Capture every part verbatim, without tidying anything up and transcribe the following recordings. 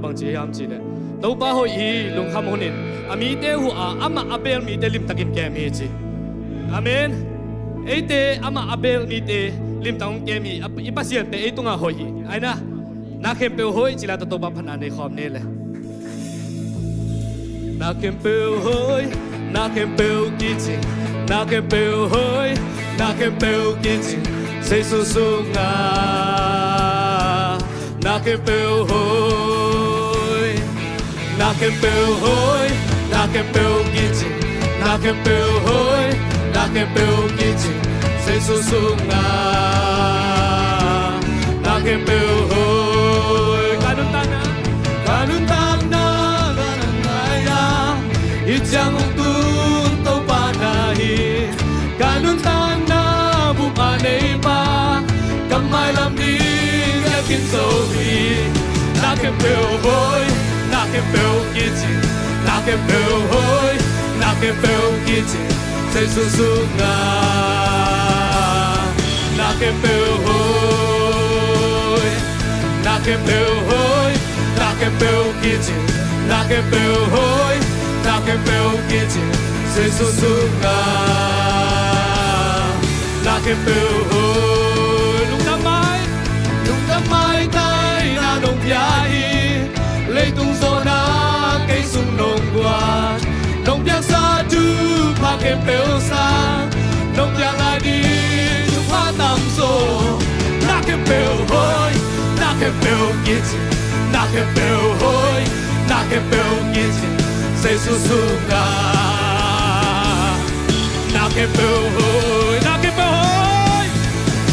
Bang ci hiam cih leh, Topa hoih hi, lungkham hun in, a mite huh a, amah a beel mite limtakin kem hi ci. Amen. Eite amah a beel mite limtakin kem hi, a, i Pasian pen ei tungah hoih hi. Aina, na khempeuh hoih ci-in la tawh Topa phatna nei khawm ni le. Na khempeuh hoih, na khempeuh kici, na khempeuh hoih, na khempeuh kici, Jesu sungah. Na khempeuh hoih, na khempeuh hoih, na khempeuh kici, na khempeuh hoih, na khempeuh kici, Jesu sungah. Na khempeuh hoih, ka nuntakna, ka nuntakna, ka nuntakna, i ciang hong tung Topa na hi. Ka nuntakna bup a neipa, ka mailam ding a kin zo hi. Na khempeuh hoih, na khempeuh kici, na khempeuh hoih, na khempeuh kici, Jesu sungah. Na khempeuh hoih, na khempeuh hoih, na khempeuh kici, na khempeuh hoih, na khempeuh kici, Jesu sungah. Na khempeuh hoih, lungdam mai, lungdam maitai na nong pia hi. Leitung zawhna kei sung nong guan, nong piaksa thupha khempeuh sang, nong piak lai ding thupha tamzaw. Na khempeuh hoih, na khempeuh kici, na khempeuh hoih, na khempeuh kici, Jesu sungah. Na khempeuh hoih, na khempeuh hoih,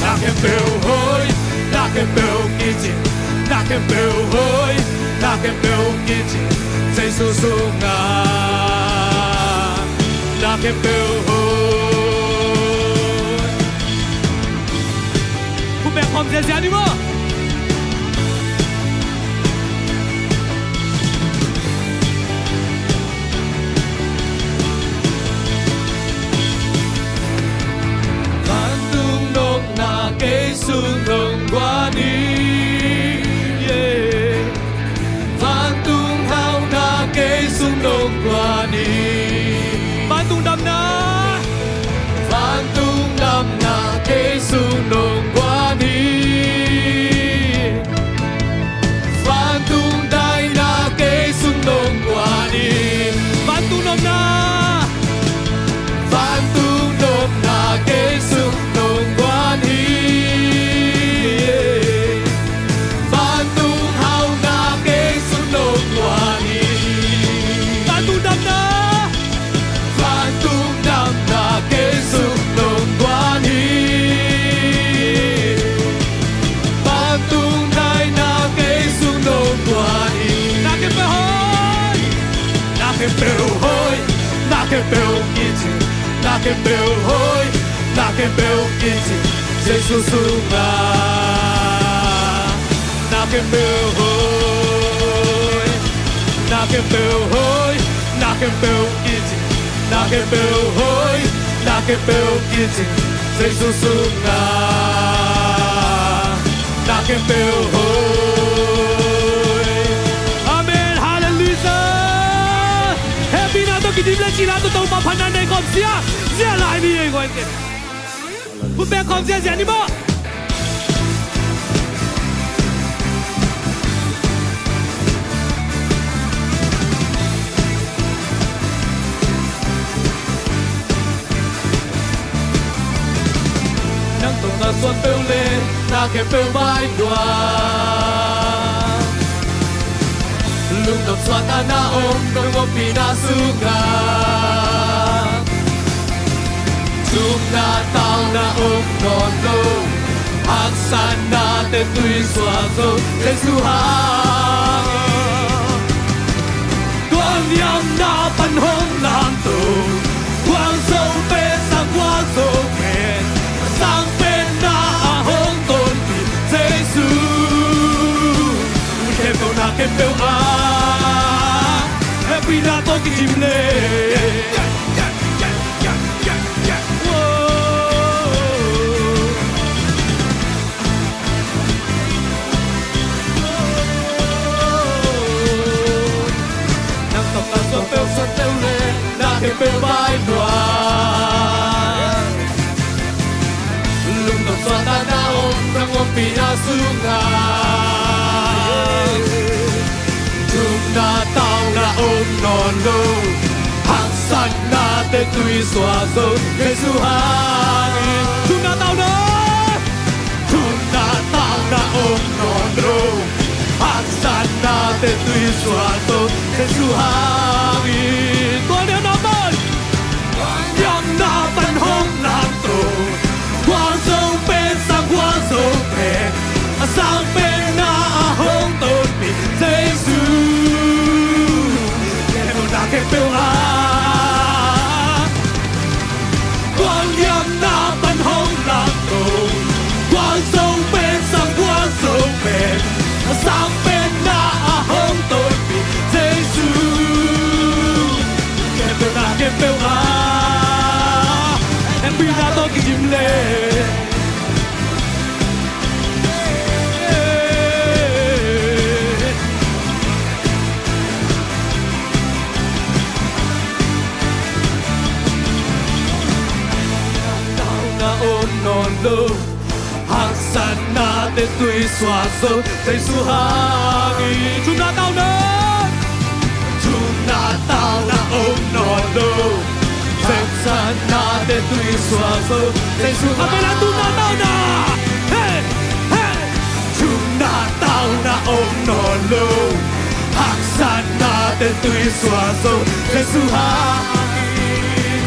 na khempeuh hoih, na khempeuh kici, na khempeuh hoih, na khempeuh kici, Jesu sungah. Na khempeuh hoih. Khut beng khawm ziahziah ni maw. Vantung nopna kei sung nong guan hi. Yeah. Vantung hauhna kei sung nong guan hi. Vantung damna, vantung damna kei sung nong guan hi. Vantung daina kei sung nong guan hi. Vantung nopna, vantung nopna kei sung nong guan hi. Vantung hauhna kei sung nong guan hi. Vantung damna, vantung damna kei sung nong guan hi. Vantung daina kei sung nong guan hi. Na khempeuh hoih, na khempeuh hoih, na khempeuh kici, na khempeuh hoih, na khempeuh kici, Jesu sungah. Na khempeuh hoih, na khempeuh hoih, na khempeuh kici, na khempeuh hoih, na khempeuh kici, Jesu sungah. Na khempeuh hoih. Amen. Halleluijah. Hehpihna tawh kidim le cih la tawh Topa phatna nei khawm ziahziah lai ni ei guai. Khut beng khawm ziahziah ni maw. Nang tawh na suan peuh le na khempeuh bai tuah. Lungdam suahtakna om nong ompihna sungah. Thumna tauna om nawn lo, haksatnate tui suak zo Jesu hang. Tualniamna pan hong lamto, gualzo pen sang gualzo pen, sang penna a hong tonpih Jesu. Khempeuh na khempeuh ah hehpihna tawh kidim le. Khempeuh vai tuan, lungdam suahtakna om nang ompihna sungah. Thumna tauna om nawn lo, haksatnate tuisuah zo Jesu hangin. Thumna tauna, thumna tauna om nawn lo, haksatnate tuisuah zo Jesu hangin. Tua lian na pan, lian na pan hong lamto, gualzo pen sang gualzo pen, a sangpenna a hong tonpih Jesu. Khempeuh na khempeuh ah, gualliamna pan hong lamto, gualzo pen sang gualzo pen, a sangpenna a hong tonpih Jesu. Khempeuh na khempeuh ah, hehpihna tawh kidim le. Tauna om nawn lo, haksatnate tuisuah zo Jesu hangin. Thumna tauna, thumna tauna om nawn lo, haksatnate tuisuah zo Jesu hangin. Amen. Thumna tauna, hey, hey. Thumna tauna om nawn lo, haksatnate tuisuah zo Jesu hangin.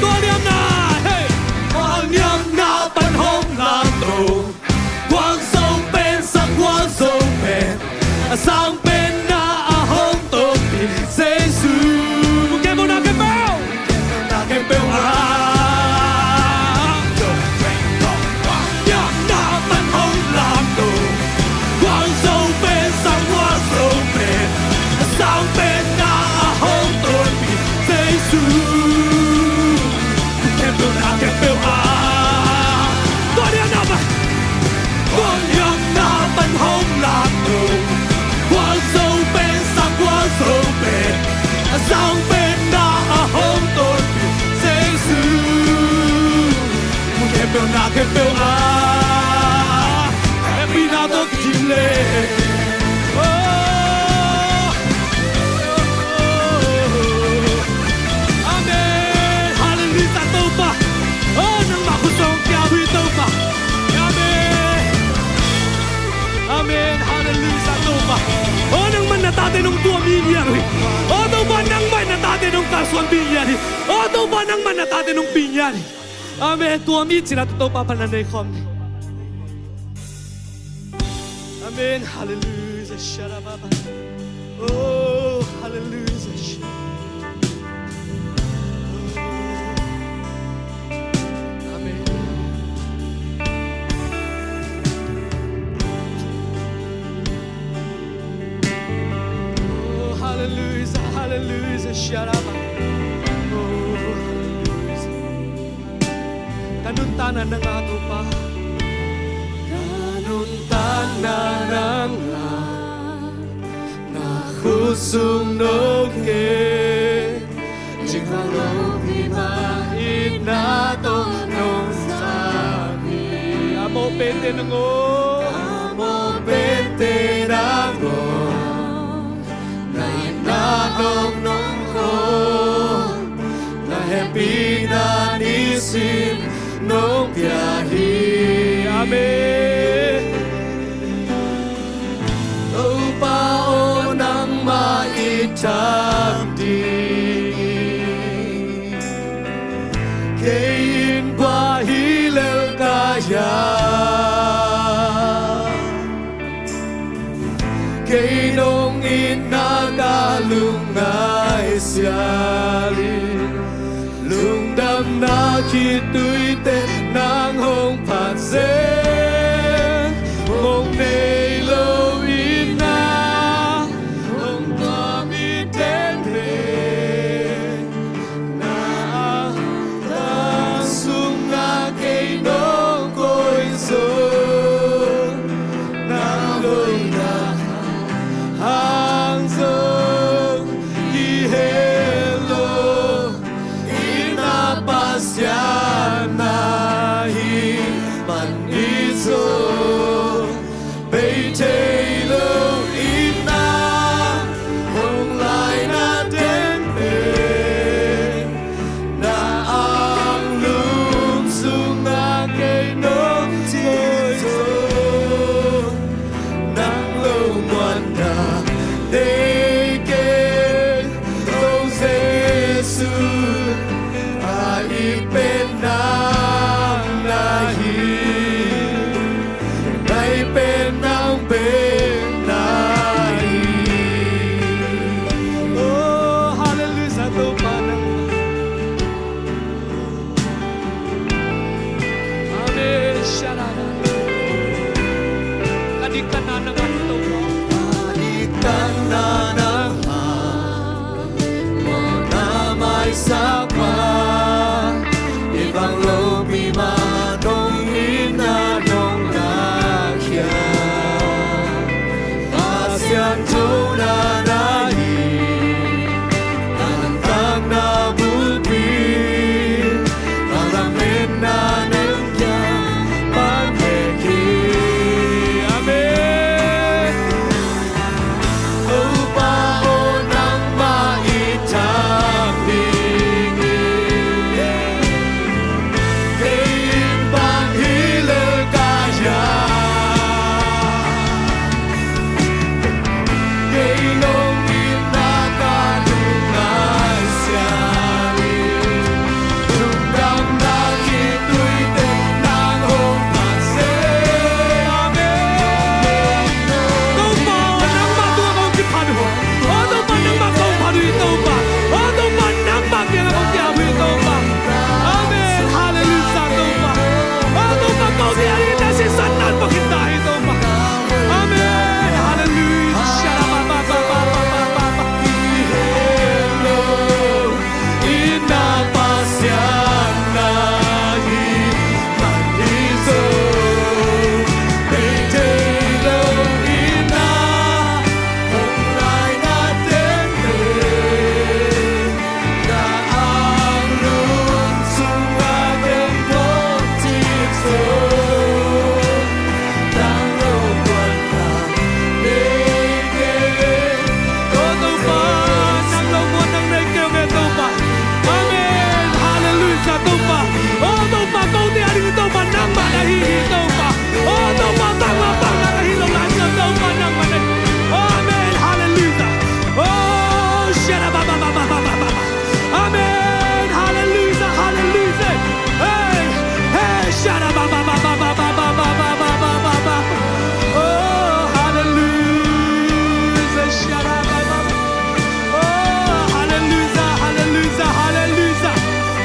Gualliamna, hey, gualliamna pan hong lamto, gualzo pen sang gualzo pen, a sangpenna a hong tonpih Jesu. Khempeuh na khempeuh, na khempeuh ah, gualliamna pan hong lamto, gualzo pen sang gualzo pen, a sangpenna a hong tonpih Jesu. Khempeuh na khempeuh ah, gualliamna pan, gualliamna pan hong lamto, gualzo pen sang gualzo pen, a sangpenna a hong tonpih Jesu. Khempeuh na khempeuh ah, hehpihna tawh kidim le. Oh. Amen. Halleluijah Topa. Oh, nangmah khut sung kiam hi Topa. Amen. Amen. Halleluijah Topa. Oh, nangmah in na tate nong tuam hi lian hi. Oh, Topa, nangmah in na tate nong kalsuanpih lian hi. Oh, Topa, nangmah in na tate nong pia lian hi. Amen. Tuam i cih la Topa pan na nei khawm ni. Amen. Halleluijah. Sharababa. Oh, halleluijah. Oh. Amen. Oh, halleluijah, halleluijah, sharaba. Oh, halleluijah. Ka nuntakna nang a Topa. Ka nuntakna nang a, na khut sung nong khek, cingkhawm lopi mah itna tawh nong zang hi. A mawh pente nangawn, a mawh pente nangawn, na itna tawh nong khawm, na hehpihna nisim nong pia hi. Amen. Topa aw, nangmah i tham ding, kei in kua hi lel ka hiam? Kei nong itna ka lungngaih sial hi. Lungdamna khitui teh nang hong phat zen, mong nei lo itna hong tuam i teng pen. Na a, na sungah kei nong koih zong, nang hoihna hang zong i heh lo. I A it pen nang na hi, ngai pen nang pen na hi. Oh, hallelujah, Topa nang. Amen. Shalom. Ka diktatna nang a, Topa. Ka diktatna nang a, na maisak ma, i bang lopi ma nong itna nong lakhia. Pasian tho na na hi, a lamdang na bulpi, a lametna nang kiang pan hek hi. Amen. Topa aw, nangmah i thak ding hi. Kei in bang hi lel ka hia, kei nong itna ka lungngaih siang hi. Lungdamna khitui teh nang hong phat seh. Amen. Topa aw, nangmah tungah kong kiphat uh hi. Aw Topa, nangmah kong phat uh hi Topa. Aw Topa, nangmah kiangah kong kiap uh hi Topa. Amen. Hallelujah Topa. Aw Topa, kote a dingin na sisan nang pia khin ta hi Topa. Amen. Hallelujah. Shalom. Ina Pasian na hi man hi zo. Bei thei lo ina hong laina ten pen, na anglum sungah kei bawng cip zo. Nang lo muanna nei kei. Aw Topa, nang lo muan nang nei kei ung e Topa. Amen. Hallelujah Topa. Aw Topa, kote a dingin Topa nangmah na hi hi Topa. Aw Topa, bangmah bangmah na hi lo lai Topa nangmah na hi. Amen. Hallelujah. Aw shada ba ba ba. Amen. Hallelujah, hallelujah. Hey, hey, shada ba ba ba. Oh, hallelujah, shada ba ba. Oh, hallelujah, hallelujah, hallelujah.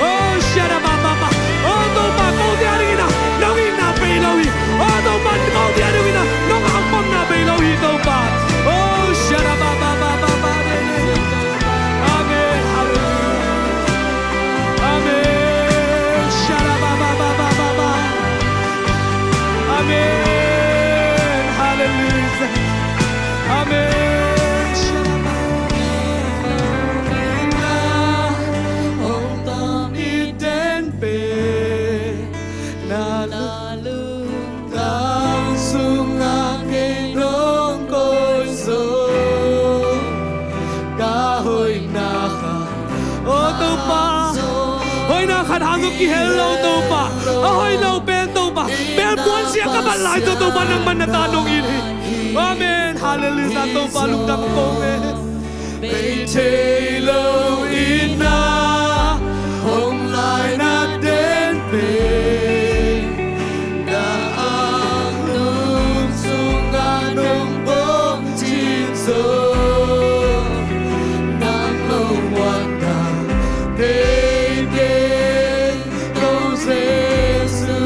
Oh, shada ba ba ba. Oh Topa, kote a dingin nong itna bei lo hi. Oh Topa, kote a dingin nong hamphatna bei lo hi Topa. Oh, shada ba ba ba. Amen. Hallelujah. Amen. Shalabababababa. Amen. Hallelujah. Amen. Shalababababa. Hong tam i ten pen na lungtang sungah kei nong koih zo. Ka hoihna khat, aw Topa, hoihna khat hang zong kihel lo Topa, a hoih lo pen Topa, bel puansia ka bat lai tawh Topa nangmah na ta nong it hi. Amen. Hallelujah. Topa lungdam ko e. Bei thei lo itna hong laina ten pen na anglum sungah nong bawng cip zo. Nang lo muanna nei kei, ko Jesu.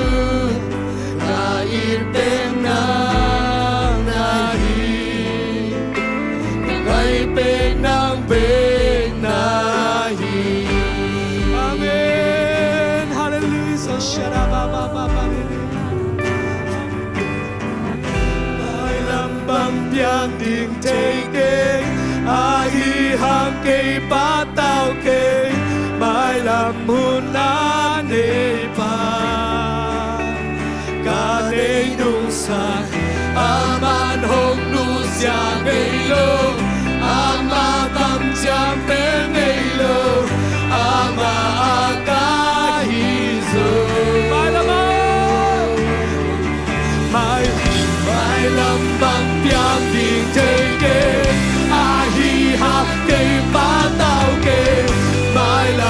Ka it pen nang na hi, ka ngai pen nang pen na hi. Amen. Hallelujah. Mailam bang piang ding thei keng, ahi hang kei patau keng, mailam hun a nei pa. Ka nei nungsak, aman hong nusia ngei lo, ama kamciam bel ngei lo, ama a ka hi zo. Mailam a, mai, mailam bang piang ding thei keng, ahi hang kei patau keng, mailam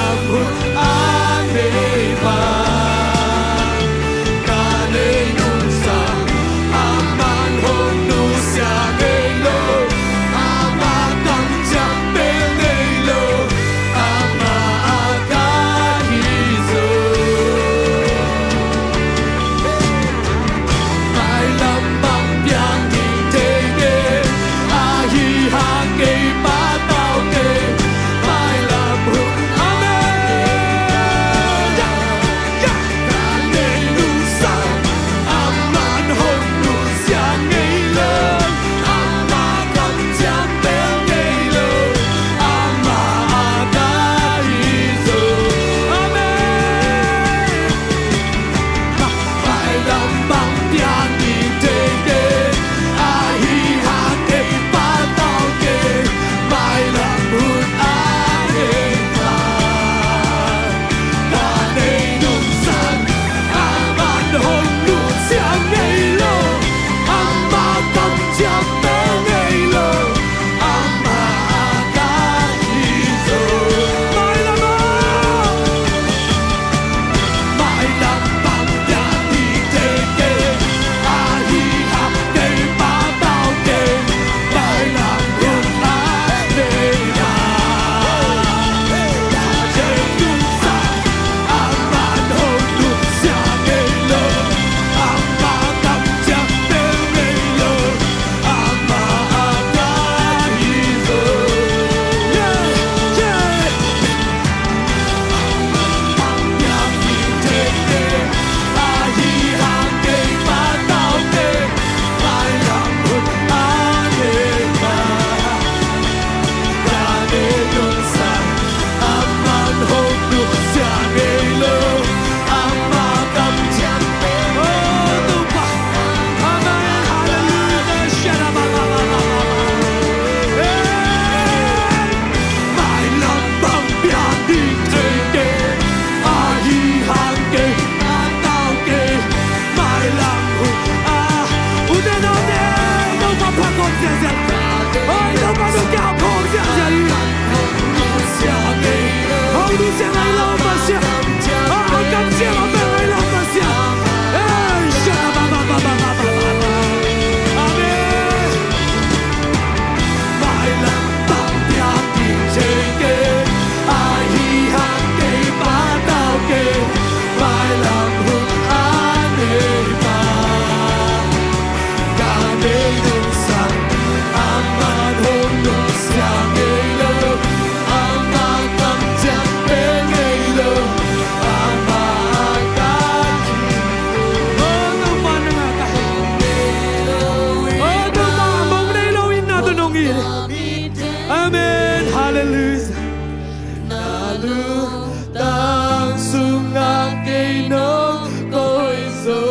Lutang sungah kei nong koih zo.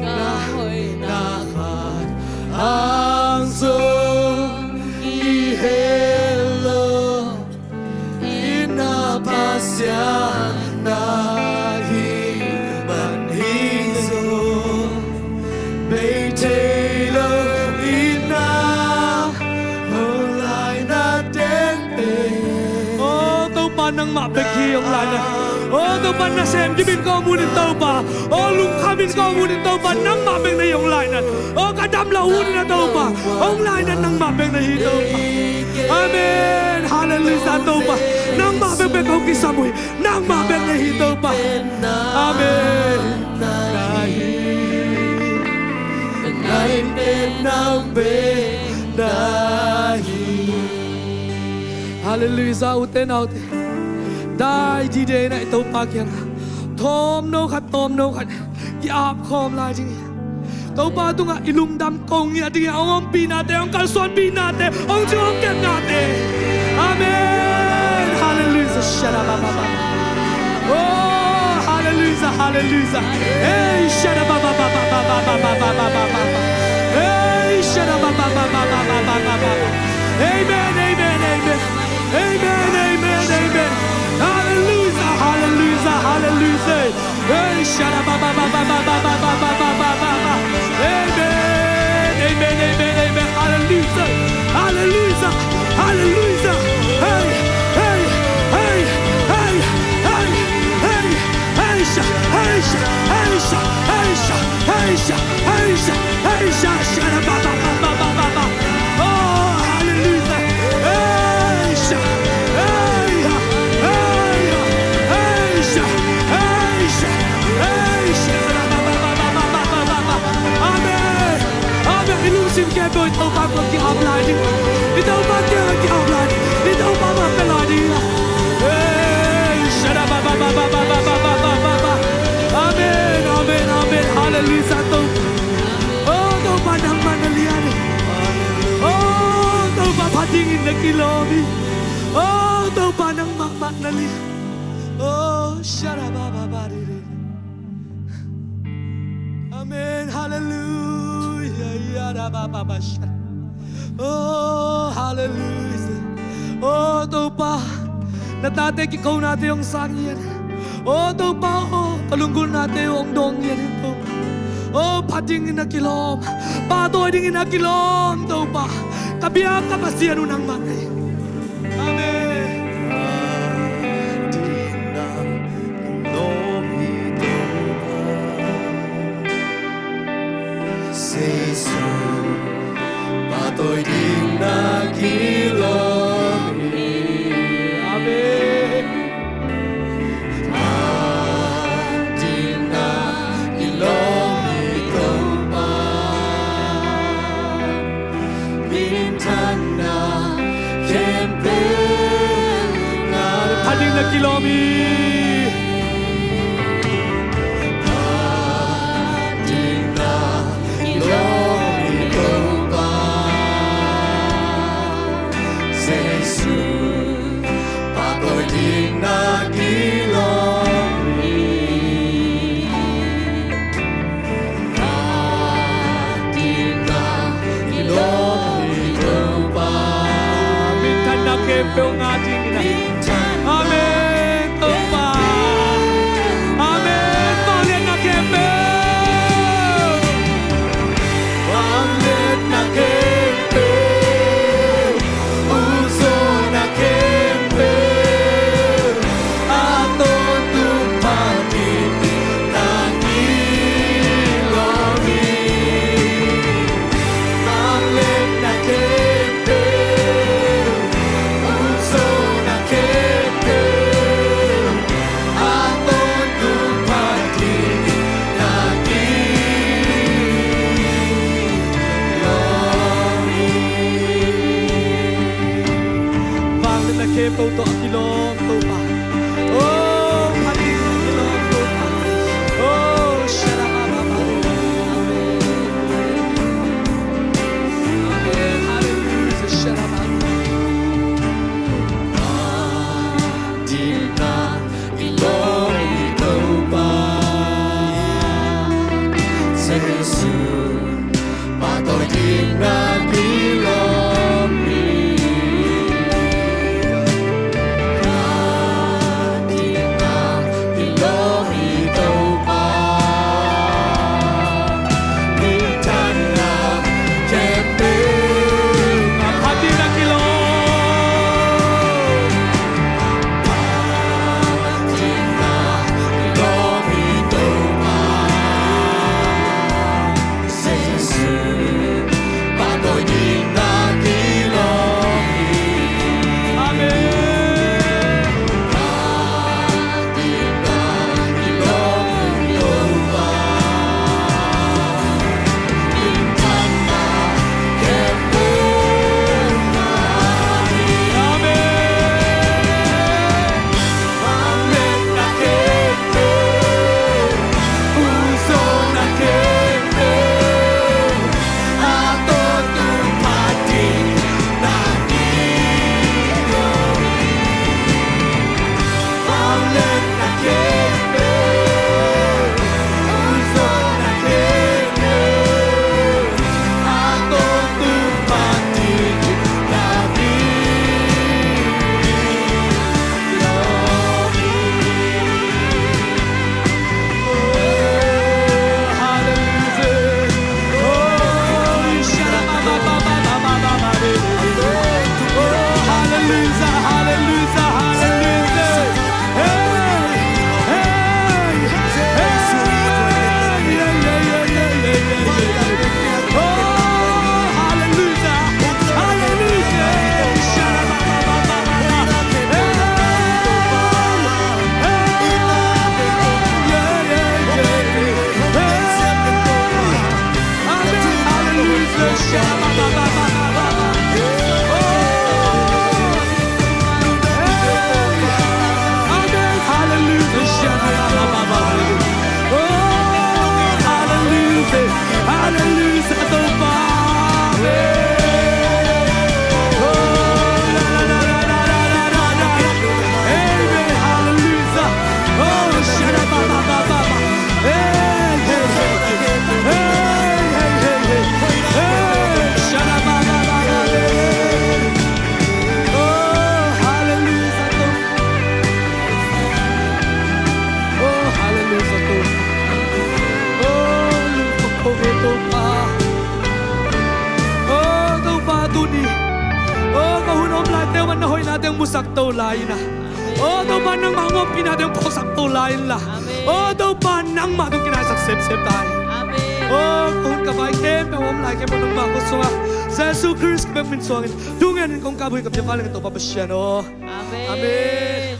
Na hoihna khat hang zong kihello. I na Pasian na hih man hi zo. Bei thei lo i na hong lai na teng pen. Aw Topa, nangmah bek hi hong lai na. Aw Topa, nasem kimin ka om hun in Topa, aw lungkhamin ka om hun in Topa, nangmah bek na hi hong lai na. Aw ka dam lo hun in a Topa, hong lai na, nangmah bek na hi Topa. Amen. Halleluijah Topa. Nangmah bekbek hong kisam uh hi. Nangmah bek na hi Topa. Amen. Na hi. Ka nai pen nang bek na hi. Halleluijah, ute naute. Dai dide in ah i Topa kiangah thawmno khat, thawmno khat ki-ap khawm lai ding hi. Topa tungah i lungdam ko ngiat ding hi. Hong ompihnate, hong kalsuanpihnate, hong cing hong kepnate. Amen. Halleluijah. Shadabababa. Oh, halleluijah, halleluijah. Hey, shadabababababababababa. Hey, shadababababababababa. Amen, amen, amen. Amen, amen, amen. Halleluijah, halleluijah, halleluijah. Hey, shadababababababababa. Amen, amen, amen, amen. Halleluijah, halleluijah, halleluijah. Hey, hey, hey, hey, hey, hey, hey. Hey, sha, hey, sha, hey, sha, hey, sha, hey, sha, hey, sha, hey, sha, shadababababababa. Oh, halleluijah. Hey, sha, hey, ha, hey, ha, hey, sha, hey, sha, hey, sha, shadababababababa. Amen. Amen. I lungsim khempeuh i Topa kiang ki-ap lai ding. I Topa kiang ki-ap lai ding. I Topa mah pia lai ding. Hey, shadababababababa. Amen, amen, amen. Halleluijah Topa. Oh Topa, nangmah na lian hi. Oh Topa, phat dingin na kilawm hi. Oh Topa, nangmah mah na lian. Oh, shadabababababa. Amen. Halleluijah. Yadabababasha. Oh, halleluijah. Oh Topa, na tate kikonate hong sang ngiat. Oh Topa, oh ka lunggulhnate hong dawng ngiat in Topa. Oh, phat dingin na kilawm, pahtawi dingin na kilawm Topa. Ka biak ka Pasian uh nangmah na hi. Amen. Phat ding na kilawm hi Topa. Jesu, pahtawi ding na kilawm hi. Amen. Phat ding na kilawm hi Topa. Minthanna khempeuh ngah. Phat ding na kilawm hi. Phat ding na kilawm hi Topa. Jesu, pahtawi ding na kilawm hi. Phat ding na kilawm hi Topa. Minthanna khempeuh ngah ding hi. Amen Topa. Amen. Vangliatna khempeuh. Vangliatna khempeuh. Uzawhna khempeuh a tawntung phat ding na kilawm hi. Vangliatna khempeuh, uzawhna khempeuh a tawntung phat ding na kilawm hi. Vangliatna khempeuh tawh a kilawm Topa. Oh, phat ding na kilawm Topa. Oh, shadabababa. Amen. Hallelujah. Shadabababa. lai in la. Aw Topa, nangmah hong ompihna teng phawksak to lai in la. Aw Topa, nangmah tawh kinaisak semsem lai. Aw ka hun ka vai khempeuh a om lai khempeuh nangmah khut sungah Jesu Khrist ka biak min suangin thungen in kong kap uh hi ka biak vale ka Topa Pasian aw. Amen.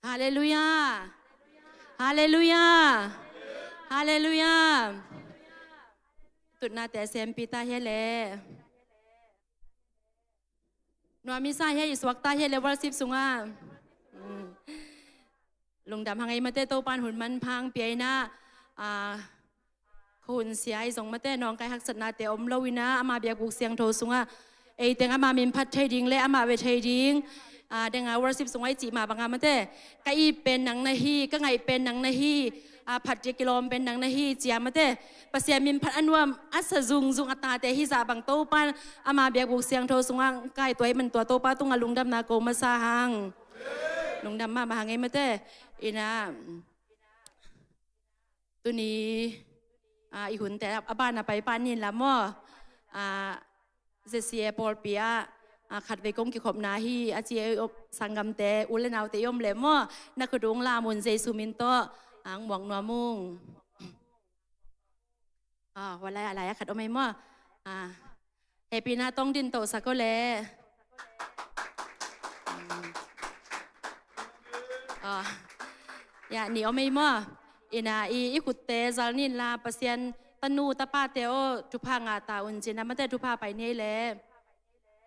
Halleluiah. Halleluiah. Halleluiah. Tutnate a sempi ta hia leh. Nuam i sa hia, i suak ta hia leh worship sungah. Lungdam hang ei mate, Topan hun manpha hong pia in la. Khuhun sia i zong mate, nawngkai haksatnate om lo in la, ama biakbuk siangtho sungah eiteng ama min phat thei ding leh ama ve thei ding, denga worship sungah i cih mah banga mate, ka ip pen nang na hi, ka ngaih pen nang na hi, phat ding kilawm pen nang na hi, ci a mate, Pasian min phat a nuam a sa zungzung a tate hi zah bang Topan ama biakbuk siangtho sungah kai tua i man tua Topa tungah lungdamna ko masa hang. Lungdam mahmah hang ei mate. In la Tuni i hunte a ban a pai pah ni in la maw. Z C A pawlpi ah khatvei kong kikhopna hi a ci a, sanggamte u leh naute i om leh maw, na khut uh hong lam un, Jesu min tawh hong muak nuam ung. Aw, hua lai ah, lai ah khat om ei maw. Hehpihna tawh hong din tohsak o leh. Aw, ya, nih om ei maw. In la i, i khutte zal ni in la, Pasian tanu tapate aw, thupha ngah ta un ci in la mate, thupha pai ni ei leh.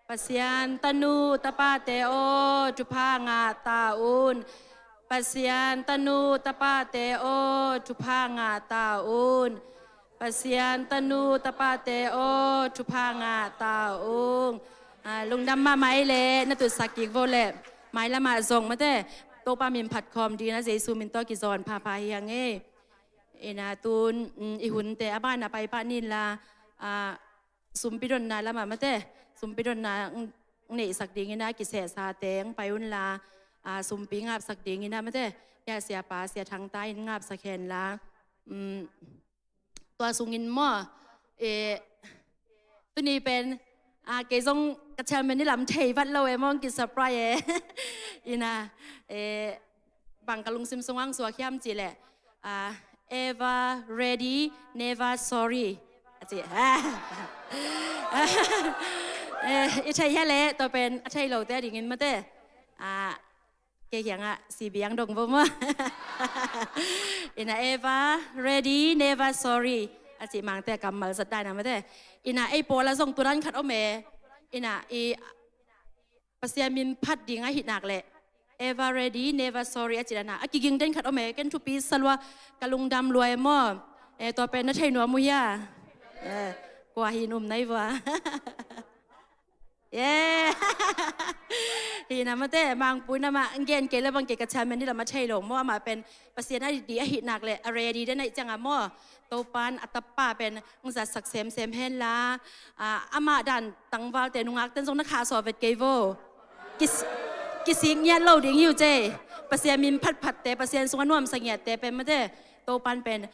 Pasian tanu tapate aw, thupha ngah ta un. Pasian tanu tapate aw, thupha ngah ta un. Pasian tanu tapate aw, thupha ngah ta ung. Lungdam mahmah ei leh, na tutsak kik vo leh. Mailam ah zong mate, Topa min phat khawm dingin a Jesu min tawh kizawn phapha hi hang ei. In la tun i hunte a ban a pai pah ni in la, sumpi donna lamah mate, sumpi donna hong neihsak dingin a kisehsate hong pai un la, sumpi ngapsak dingin a mate, hia siapa, sia Thangta in ngapsak hen la. Tua sungin maw, tuni pen kei zong ka chairman i lam thei vat lo e maw, hong kisurprise e. In la, bang ka lungsim sungah hong suak hiam cih leh, ever ready, never sorry, a ci. I thei hia leh, tua pen a thei lote a dingin mate, kei kiangah C B ang dong vo maw. In la ever ready, never sorry, a cih mangte a kammal zat dan a mate. In la ei pawl ah zong tua dan khat om e. In la i Pasian min phat ding ahih nak leh, ever ready, never sorry a cih dan a, a kiging den khat om e, ken thupi sa lua, ka lungdam lua e maw. Tua pen na thei nuam uh hia? Kua hi in um nai vua. Hi in la mate, Mangpui namah hong gen kei leh bang kei ka chairman i lam a thei lo maw, amah pen Pasian a dih ahih nak leh a ready den ahih ciangah maw, Topan a tapa pen hong zatsak semsem hen la. Amah dan tangvalte nungakten zong na khahsuah vet kei vo. Kis-, kisik ngiat lo ding hi uh cei. Pasian min phatphatte, Pasian sungah nuamsa ngiatte pen mate, Topan pen,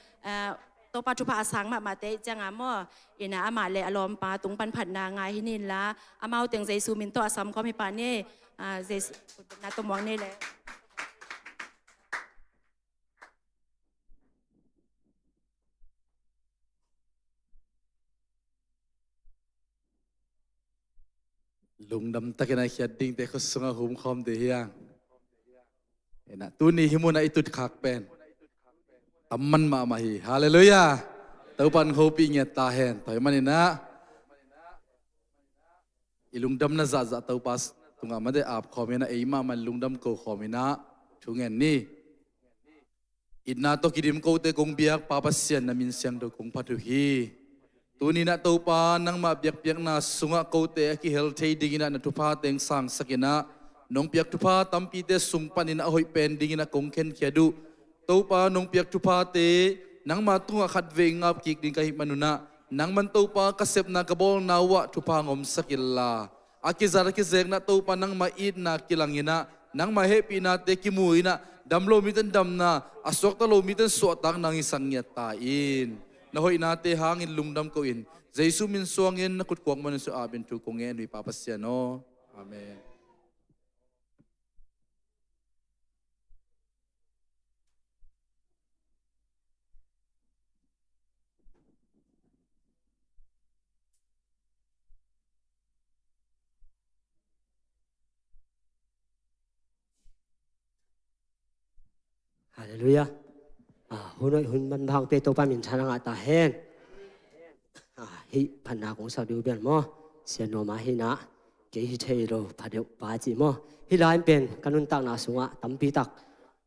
Topa thupha a sang mahmahte ahih ciangah maw. In la amah leh a lawmpa tung pan phatna ngai hi ni in la, amau teng Jesu min tawh a sam khawm hi pah ni. Jesu na tawh muak ni leh. Lungdam takin a khiat dingte khut sungah humkhawm ding hi hang. In la tuni hih munah i tutkhak pen tamman mahmah hi. Halleluiah. Topan hopih ngiat ta hen. Tua ahih manin a i lungdamna zahzah Topa tungah mate ap khawm in a, ei mahmah lungdam ko khawm in a, thungen ni. Itna tawh kidim kote kong biak Pa Pasian, na min siangtho kong phat uh hi. Tuni-in ah Topa, nangmah biakpiakna sungah kote a kihel thei dingin ah na thupha teng sangsakin ah, nong piak thupha tampite sung panin a hoih pen dingin ah kong khenkhiat uh. Topa, nong piak thuphate nangma tungah khatvei ngap kik ding ka hih manun ah, nangman Topa, ka sepna ka bawlna uhah thupha hong omsak inla, a kizat a kizekna Topa, nangmah itna kilangin ah, nangmah hehpihnate kimu in ah, dam lo mite in damna, a suakta lo mite in suahtakna hong hisak ngiat ta in. Na hoihnate hangin lungdam ko-in, Jesu min suangin na khut kuakmuan in sung apin thu kong ngen uh hi Pa Pasian aw. Amen. Halleluiah. Ah, hun hoih hun manpha hong pia Topa min thang a ngah ta hen. Ah, hih phatna kong sak ding uh bel maw, Sia Nuam a hih na, kei hi thei lo, pha deuh pa ci maw. Hih lai in pen ka nuntakna sungah tampi tak,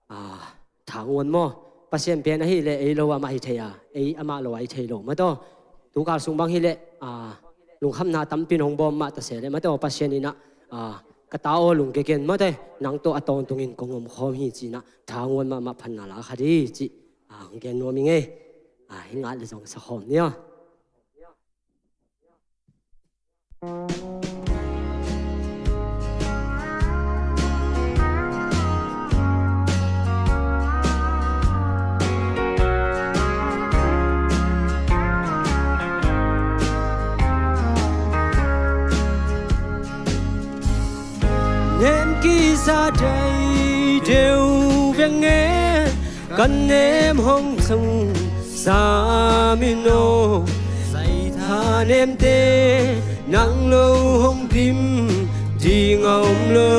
ah, thanguan maw. Pasian pen ahih leh ei lo amah hi thei a, ei amah lo a hi thei lo maw taw. Tukal sung bang hi leh, ah, lungkhamna tampi in hong bawm mah ta se leh maw taw, Pasian in ah, ah, ka ta aw, lungkia ken maw taw, nang tawh a tawntungin kong omkhawm hi ci-in ah thanguan mahmah phatna la khat hi cih, ah, hong gen nuam ing ei. Ah, hih ngat leh zong sakhawm ni aw. Nem kisa dai deuh veng e, ka nem hong sang sam in aw. Sai thanemte nang lo hong dim ding a om lo.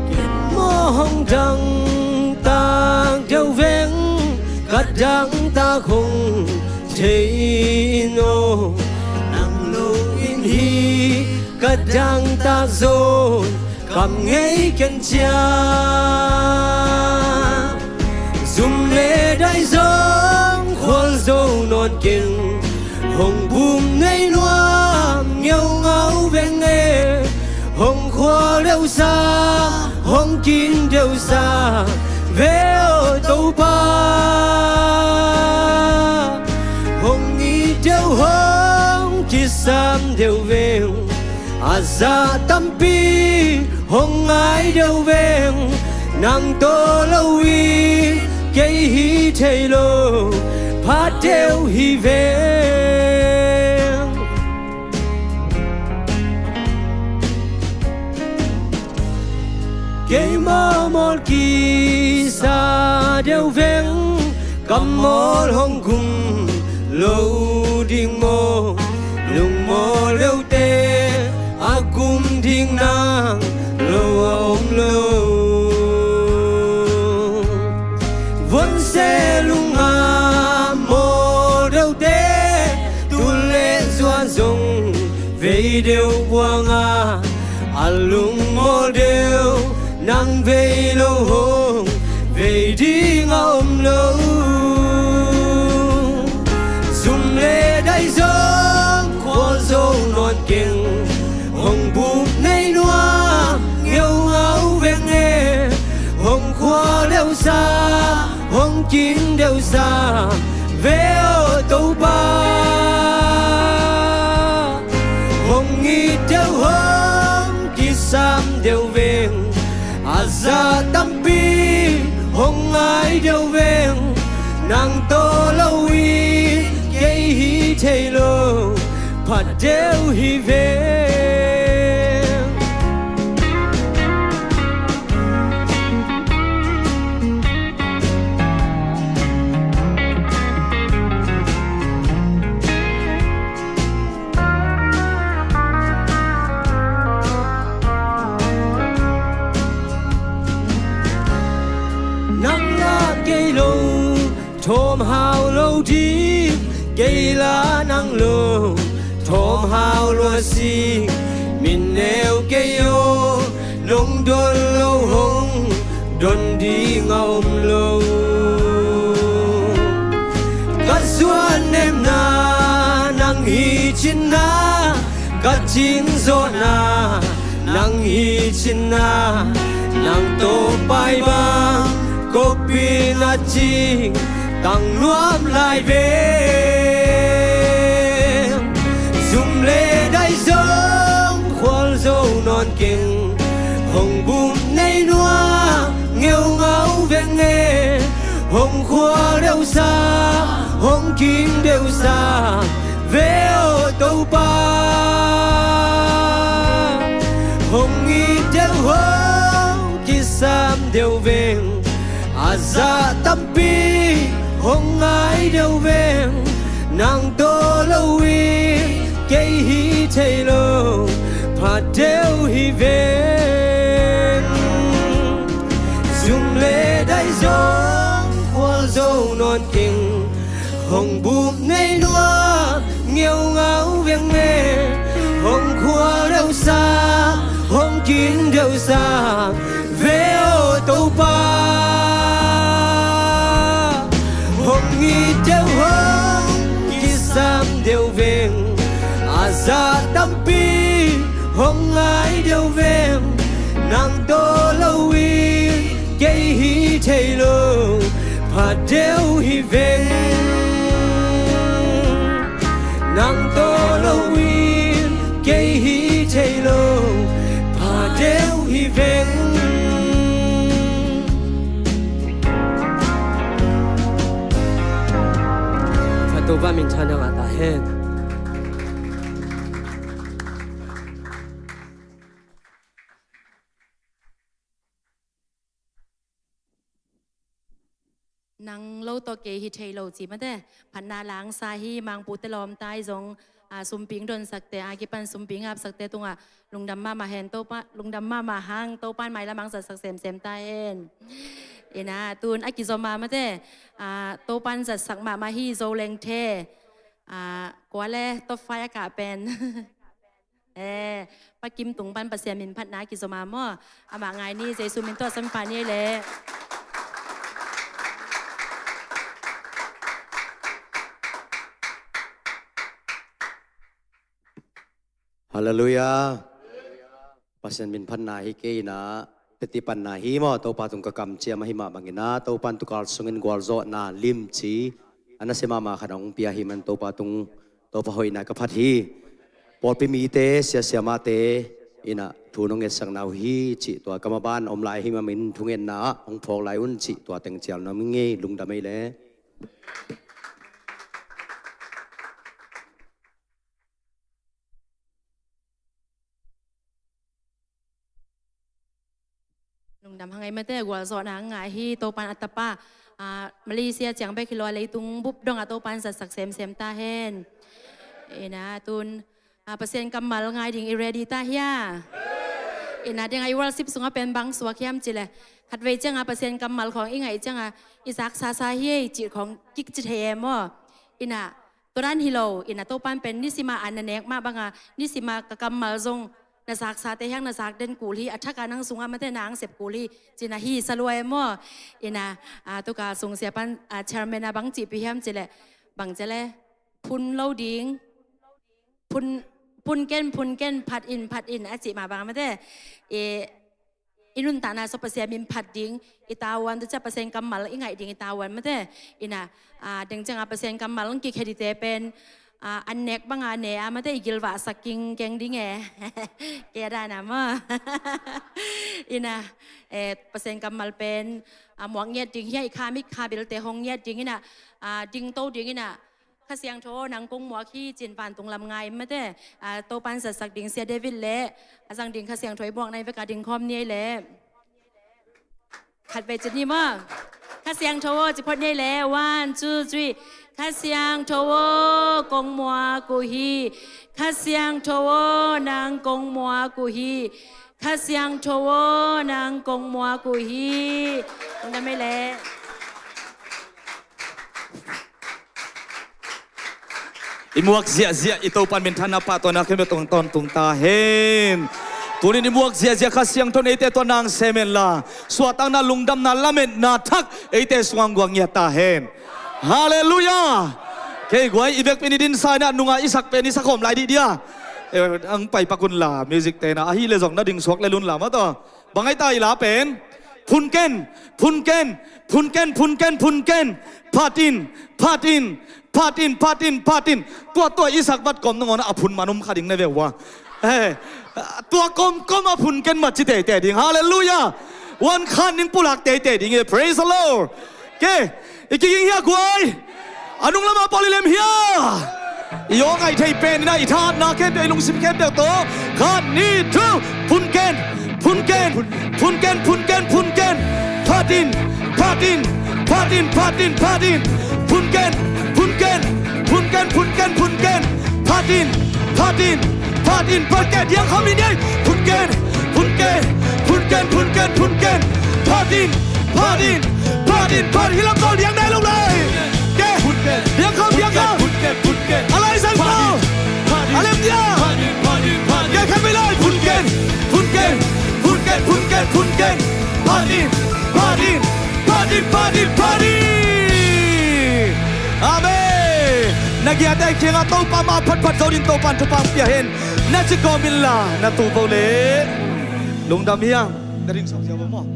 Ken maw hong dangtak deuh veng, ka dangtak hong thei in aw. Nang lo in hih ka dangtak zawn kam ngei ken cia. Zum le dai zong khual zo nawn keng, hong bum nei nuam ngeungau veng e. Hong khual deuhsa, hong kin deuhsa ve aw Topa. Hong it deuh, hong kisam deuh veng, a zah tampi hong ngai deuh veng. Nang tawh lo in kei hi thei lo, pha deuh hi veng. Kei maw mawl kisa deuh veng, ka mawl hong gum lo ding maw. Lungmawl deuhte a gum ding nang lo a om lo. Vuanse lungah mawl deuhte, tul le zua zong vei deuh buang a, a lungmawl deuh nang vei lo hong vei ding a om lo. Zum le dai zong khual zo nawn keng, hong bum nei nuam ngeungau veng e. Hong khual deuhsa, hong kin deuhsa ve aw Topa. Hong it deuh, hong kisam deuh veng, a zah tampi hong ngai deuh veng. Nang tawh lo in kei hi thei lo, pha deuh hi veng. Nang la kei lo thawm hau lo ding, kei la nang lo thawm hau lua sing. Min neu kei aw, nong dol lo hong don ding a om lo. Ka zuan nemna nang hi cinna, ka cing zawhna nang hi cinna, nang tawh pai bang koppin a cing tang nuam lai ve. Zum le dai zong khual zo nawn keng, hong bum nei nuam ngeungau veng e. Hong khual deuhsa, hong kin deuhsa ve aw Topa. Hong it deuh, hong kisam deuh veng, a zah tampi hong ngai deuh veng. Nang tawh lo in kei hi thei lo, pha deuh hi veng. Zum le dai zong khual zo nawn keng, hong bum nei nuam ngeungau veng e. Hong khual deuhsa, hong kin deuhsa ve aw Topa. Hong it deuh, hong kisam deuh veng, a zah tampi hong ngai deuh veng. Nang tawh lo in kei hi thei lo, pha deuh hi veng. Nang tawh lo in kei hi thei lo, pha deuh hi veng. Kha Topa minthanna ngah ta hen. Nang lo tawh kei hi thei lo ci mate. Phatna langsa hi. Mangpute lawmta i zong, a, sumping donsakte, a kipan sumping apsakte tungah lungdam mahmah hen Topa, lungdam mahmah hang Topan mailam hang zatsak semsem ta hen. Ina tun a kizom a mate, a, Topan zatsak mahmah hi. Zo lengthe, a, kua le top five a kah pen. Eh, Pa Kim tung pan Pasian min phatna kizom a maw. Amah ngai ni, Jesu min tawh sam pha ni ei leh. Halleluiah. Pasian min phatna hi kei ina, teti panna hi maw, Topa tung ka kamciam ahi mah bangina, Topan tukal sungin gualzawhna limci a nasia mahmah khat hong pia hi man Topa tung, Topa hoihna ka phat hi. Pawlpi mite, siasia mahte ina thu nong etsakna uh hi cih tua ka maban om lai hi mamin thungetna ah hong phawk lai un cih tua teng cial nuam ing ei, lungdam ei leh. Lungdam hang ei mate, gualzawhna hang ngai hi. Topan a tapa, a, Malaysia ciang bek hi lo a, leitung bup dongah Topan zatsak semsem ta hen. Ina tun, a, Pasian kammal ngai ding i ready ta hia? Ina ding a i worship sungah pen bang suak hiam cileh, khatvei ciangah Pasian kammal khawng i ngaih ciangah i zaksasa hi ei cih khawng kik ci thei e maw? Ina tua dan hi lo, ina Topan pen nisima an na nek mah banga, nisima ka kammal zong na zaksate hiang na zak den kul hi, a thaka nang sungah mate na ang sep kul hi, cina hi sa lua e maw? Ina, a, tuka sungsia pan, a, chairman a bang cihpih hiam cileh, bang cileh, phun lo ding, phun, phun ken, phun ken, phat in, phat in, a cih mah bang mate. E, i nuntakna sung Pasian min phat ding i tavuan, tu ciah Pasian kammal i ngaih ding i tavuan mate. Ina, a, deng ciangah Pasian kammal hong kikhia dite pen, a, an nek banga ne a mate i gilvahsak kingkeng ding e. Kei a dana maw? Ina, e, Pasian kammal pen, a, muak ngiat ding hia, i kha mit kha bilte hong ngiat ding ina, a, dingto ding ina, Kha Siangtho aw, nang kong muak hi cin vantung lam ngai mate. A, Topan zatsak ding Sia David le a zang ding Kha Siangtho i muak nai veka ding khawm ni ei leh. Khatvei cin ni maw? Kha Siangtho aw, ci phot ni ei leh. One, two, three. Kha Siangtho aw, kong muak uh hi. Kha Siangtho aw, nang kong muak uh hi. Kha Siangtho aw, nang kong muak uh hi. Lungdam ei leh. I muak ziahziah i Topan minthanna pahtawinak khempeuh tawh tawntung ta hen. Tunin i muak ziahziah Kha Siangtho in eite tua nang sem henla, suahtakna, lungdamna, lametna thak eite sungah guang ngiat ta hen. Halleluiah. Kei guai, i vekpi in i dinsa in ah, nungah i sak pen i sakhawm lai dih dia. Eh, ang pai pak unla, music te na ahi leh zong na ding suak lel unla maw taw. Bang ai ta i la pen? Phunken, phunken, phunken, phunken, phunken. Phat in, phat in, phat in, phat in, phat in. Tua, tua i sak vat kawm nangawn a phun man om kha ding na ve ua. Eh, tua kawmkawm a phunken mat ci teitei ding. Halleluiah. Wan khan ning pulak teitei ding e. Praise the Lord. Ke, i kiging hia guai? A nung lamah pawl i lem hia? I aw ngaih thei pen in ah, i thahatna khempeuh, i lungsim khempeuh tawh. Khat, nih, thu. Phunken, phunken, phunken, phunken, phunken. Phat in, phat in, phat in, phat in, phat in. Phunken, phunken, phunken, phunken, phunken. Phat in, phat in, phat in, phat in. Diangkhawm in ei. Phunken, phunken, phunken, phunken, phunken. Phat in, phat in, phat in, phat in. Hi lam pawl diang nai lo lai. Ke. Diangkhawm, diangkhawm. A laizang pawl. A lem dia. Ke, khat vei lai. Phunken, phunken, phunken, phunken, phunken. Phat in, phat in, phat in, phat in, phat in. Amen. Na giate kiangah Topa mah phatphat zo dingin Topa in thupha pia hen. Na ci kawm inla, na tu vo leh lungdam hi hang. Na ring sawk sia vo maw?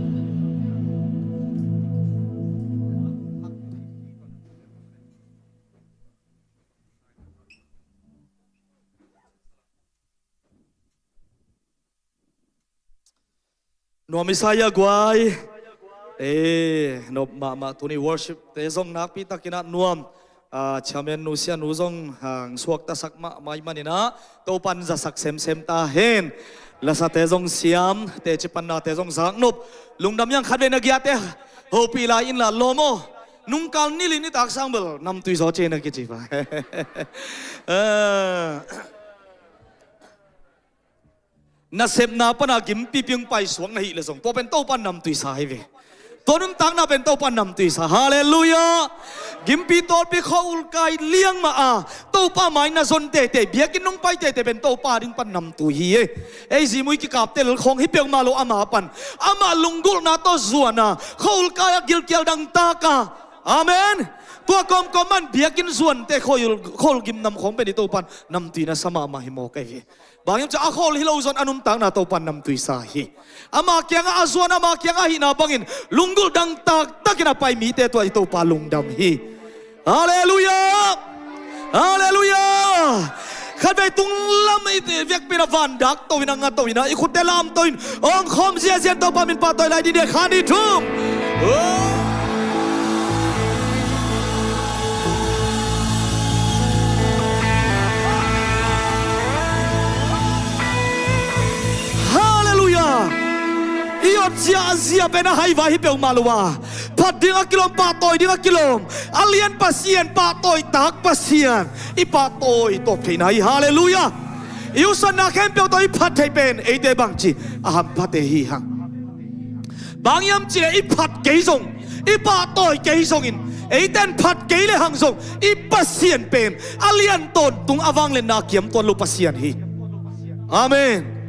Nuam i sa hia guai? Eh, nop mahmah. Tuni worship te zong nakpi takin ah nuam. Ah, chairman nu, sia nu zong hong suaktasak mahmah ahih manin ah Topa in zasak semsem ta hen. Lasate zong siam, teci pannate zong zaknop. Lungdam hi hang. Khat vei na giate hopih lai inla, lawm aw. Nungkal ni li nitak sang bel namtui zaw ci e na kici pa. Eh. Nasepna pana gimpipi hong paisuak na hih leh zong, tua pen Topa in namtui sa hi ve. Tua nuntakna pen Topa in namtui sa. Halleluiah. Gimpi tawlpi khua-ul kai liang mah a, Topa mai na zon teitei, biakinn nong pai teitei pen Topa ding pan namtui hi e. Ei zimui kikapte lel khawng hi peuhmah lo, ama pan, ama lunggulhna tawh zuan a, khua-ul kai a gilkial dangtak a. Amen. Tua kawmkawm man biakinn zuante, khua-ul, khua-ul gimnam khawng pen i Topa in namtui na sa mahmah hi mawk ahi ve. Bang hiam cih leh a khua-ul hi lo zong a nuntakna Topa in namtui sa hi. Ama kiangah a zuan, ama kiangah a hihna bangin lunggulh dangtak takin a pai mite tua i Topa lungdam hi. Halleluiah. Halleluiah. Khat vei tung lam i vekpi in a van dak to in a nga to in a, i khutte lam to in, awng khawm ziahziah in Topa min pahtawi lai dih ni e. Khat, nih, thum. Oh. Halleluiah. I awt ziahziah pen a haivai hi peuhmah lo a, phat ding a kilawm, pahtawi ding a kilawm, a lian Pasian, pahtawi tak Pasian i pahtawi tawp theihna hi. Halleluiah. I usatna khempeuh tawh i phat theih pen eite bangci a hamphate hi hang. Bang hiam cih leh i phat kei zong, i pahtawi kei zongin, eite in phat kei le hang zong, i Pasian pen a lian tawntung, a vangliatna a kiam tuan lo Pasian hi. Amen.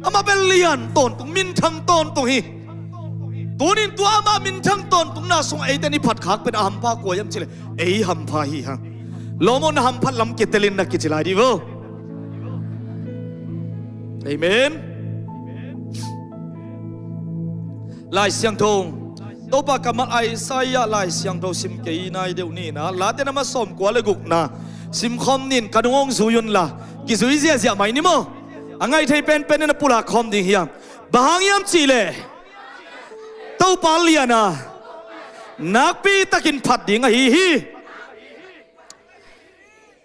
Amah pen lian tawntung, minthang tawntung hi. Tunin tua ama minthang tawntungna sungah eite in i phat khak pen a hampha kua hiam cih leh ei hampha hi hang. Lawm aw, na hamphat lam kitel in na kici lai dih vo. Amen. Lai Siangtho, Topa kammal Isaiah Lai Siangtho sim kei nai deuh ni in a, Late na ma sawmkua le gukna simkhawm ni in, ka nung hong zui unla, kizui ziahziah mai ni maw. A ngaih thei penpen in a pulak khawm ding hi hang. Bang hang hiam cih leh Topa lian a, nakpi takin phat ding ahi hi.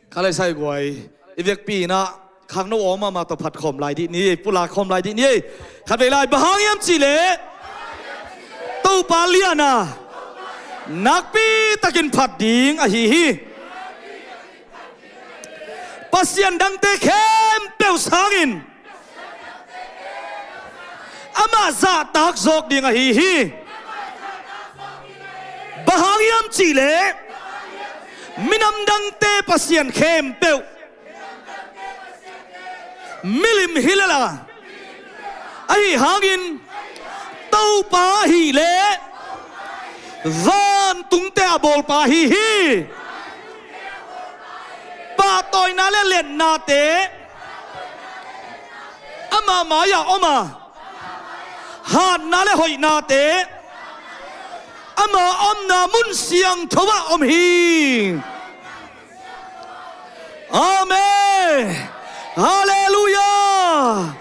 Kha lai sai guai, i vekpi in a khangno aw mahmah tawh phat khawm lai dih ni, pulak khawm lai dih ni. Khat vei lai, bang hang hiam cih leh Topa lian a, nakpi takin phat ding ahi hi. Pasian dangte khempeuh sangin amah zahtak zawk ding ahi hi. Bang hang hiam cih leh minam dangte Pasian khempeuh milim hi lel a, Ahi hangin Topa ahih leh vantungte a bawlpa ahi hi. Pahtawina le liatnate ama mai-ah om a, hatna le hoihnate ama omna mun siangtho ah om hi. Amen. Halleluiah.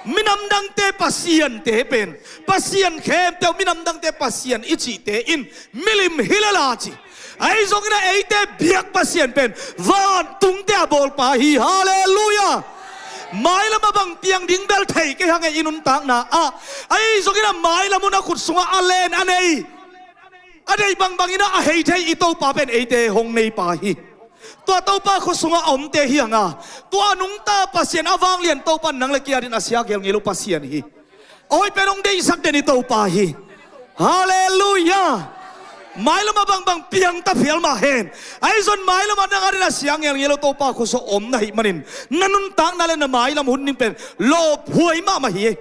Minam dangte pasiante pen, pasian khempeuh minam dangte pasian i cihte in milim hi lel a ci. Ahi zongin a eite biak Pasian pen vantungte a bawlpa hi. Halleluiah. Mailam a bang piang ding bel thei kei hang e, i nuntakna ah. Ahi zongin a mailam un a khut sungah a len a nei, a deih bangbangin a hei thei i Topa pen eite hong neipa hi. Tua Topa khut sungah a omte hi hang a, tua a nungta Pasian a vanglian Topa nang le kei adingin a sia gelngel uh Pasian hi. A hoih pen hong deihsak den i Topa hi. Halleluiah. Mailam a bangbang piang ta phial mah hen, ahi zong mailam a nang adingin a sia gelngel uh Topa khut sungah om na hih manin na nuntakna le na mailam hun ding pen lawphuai mahmah hi.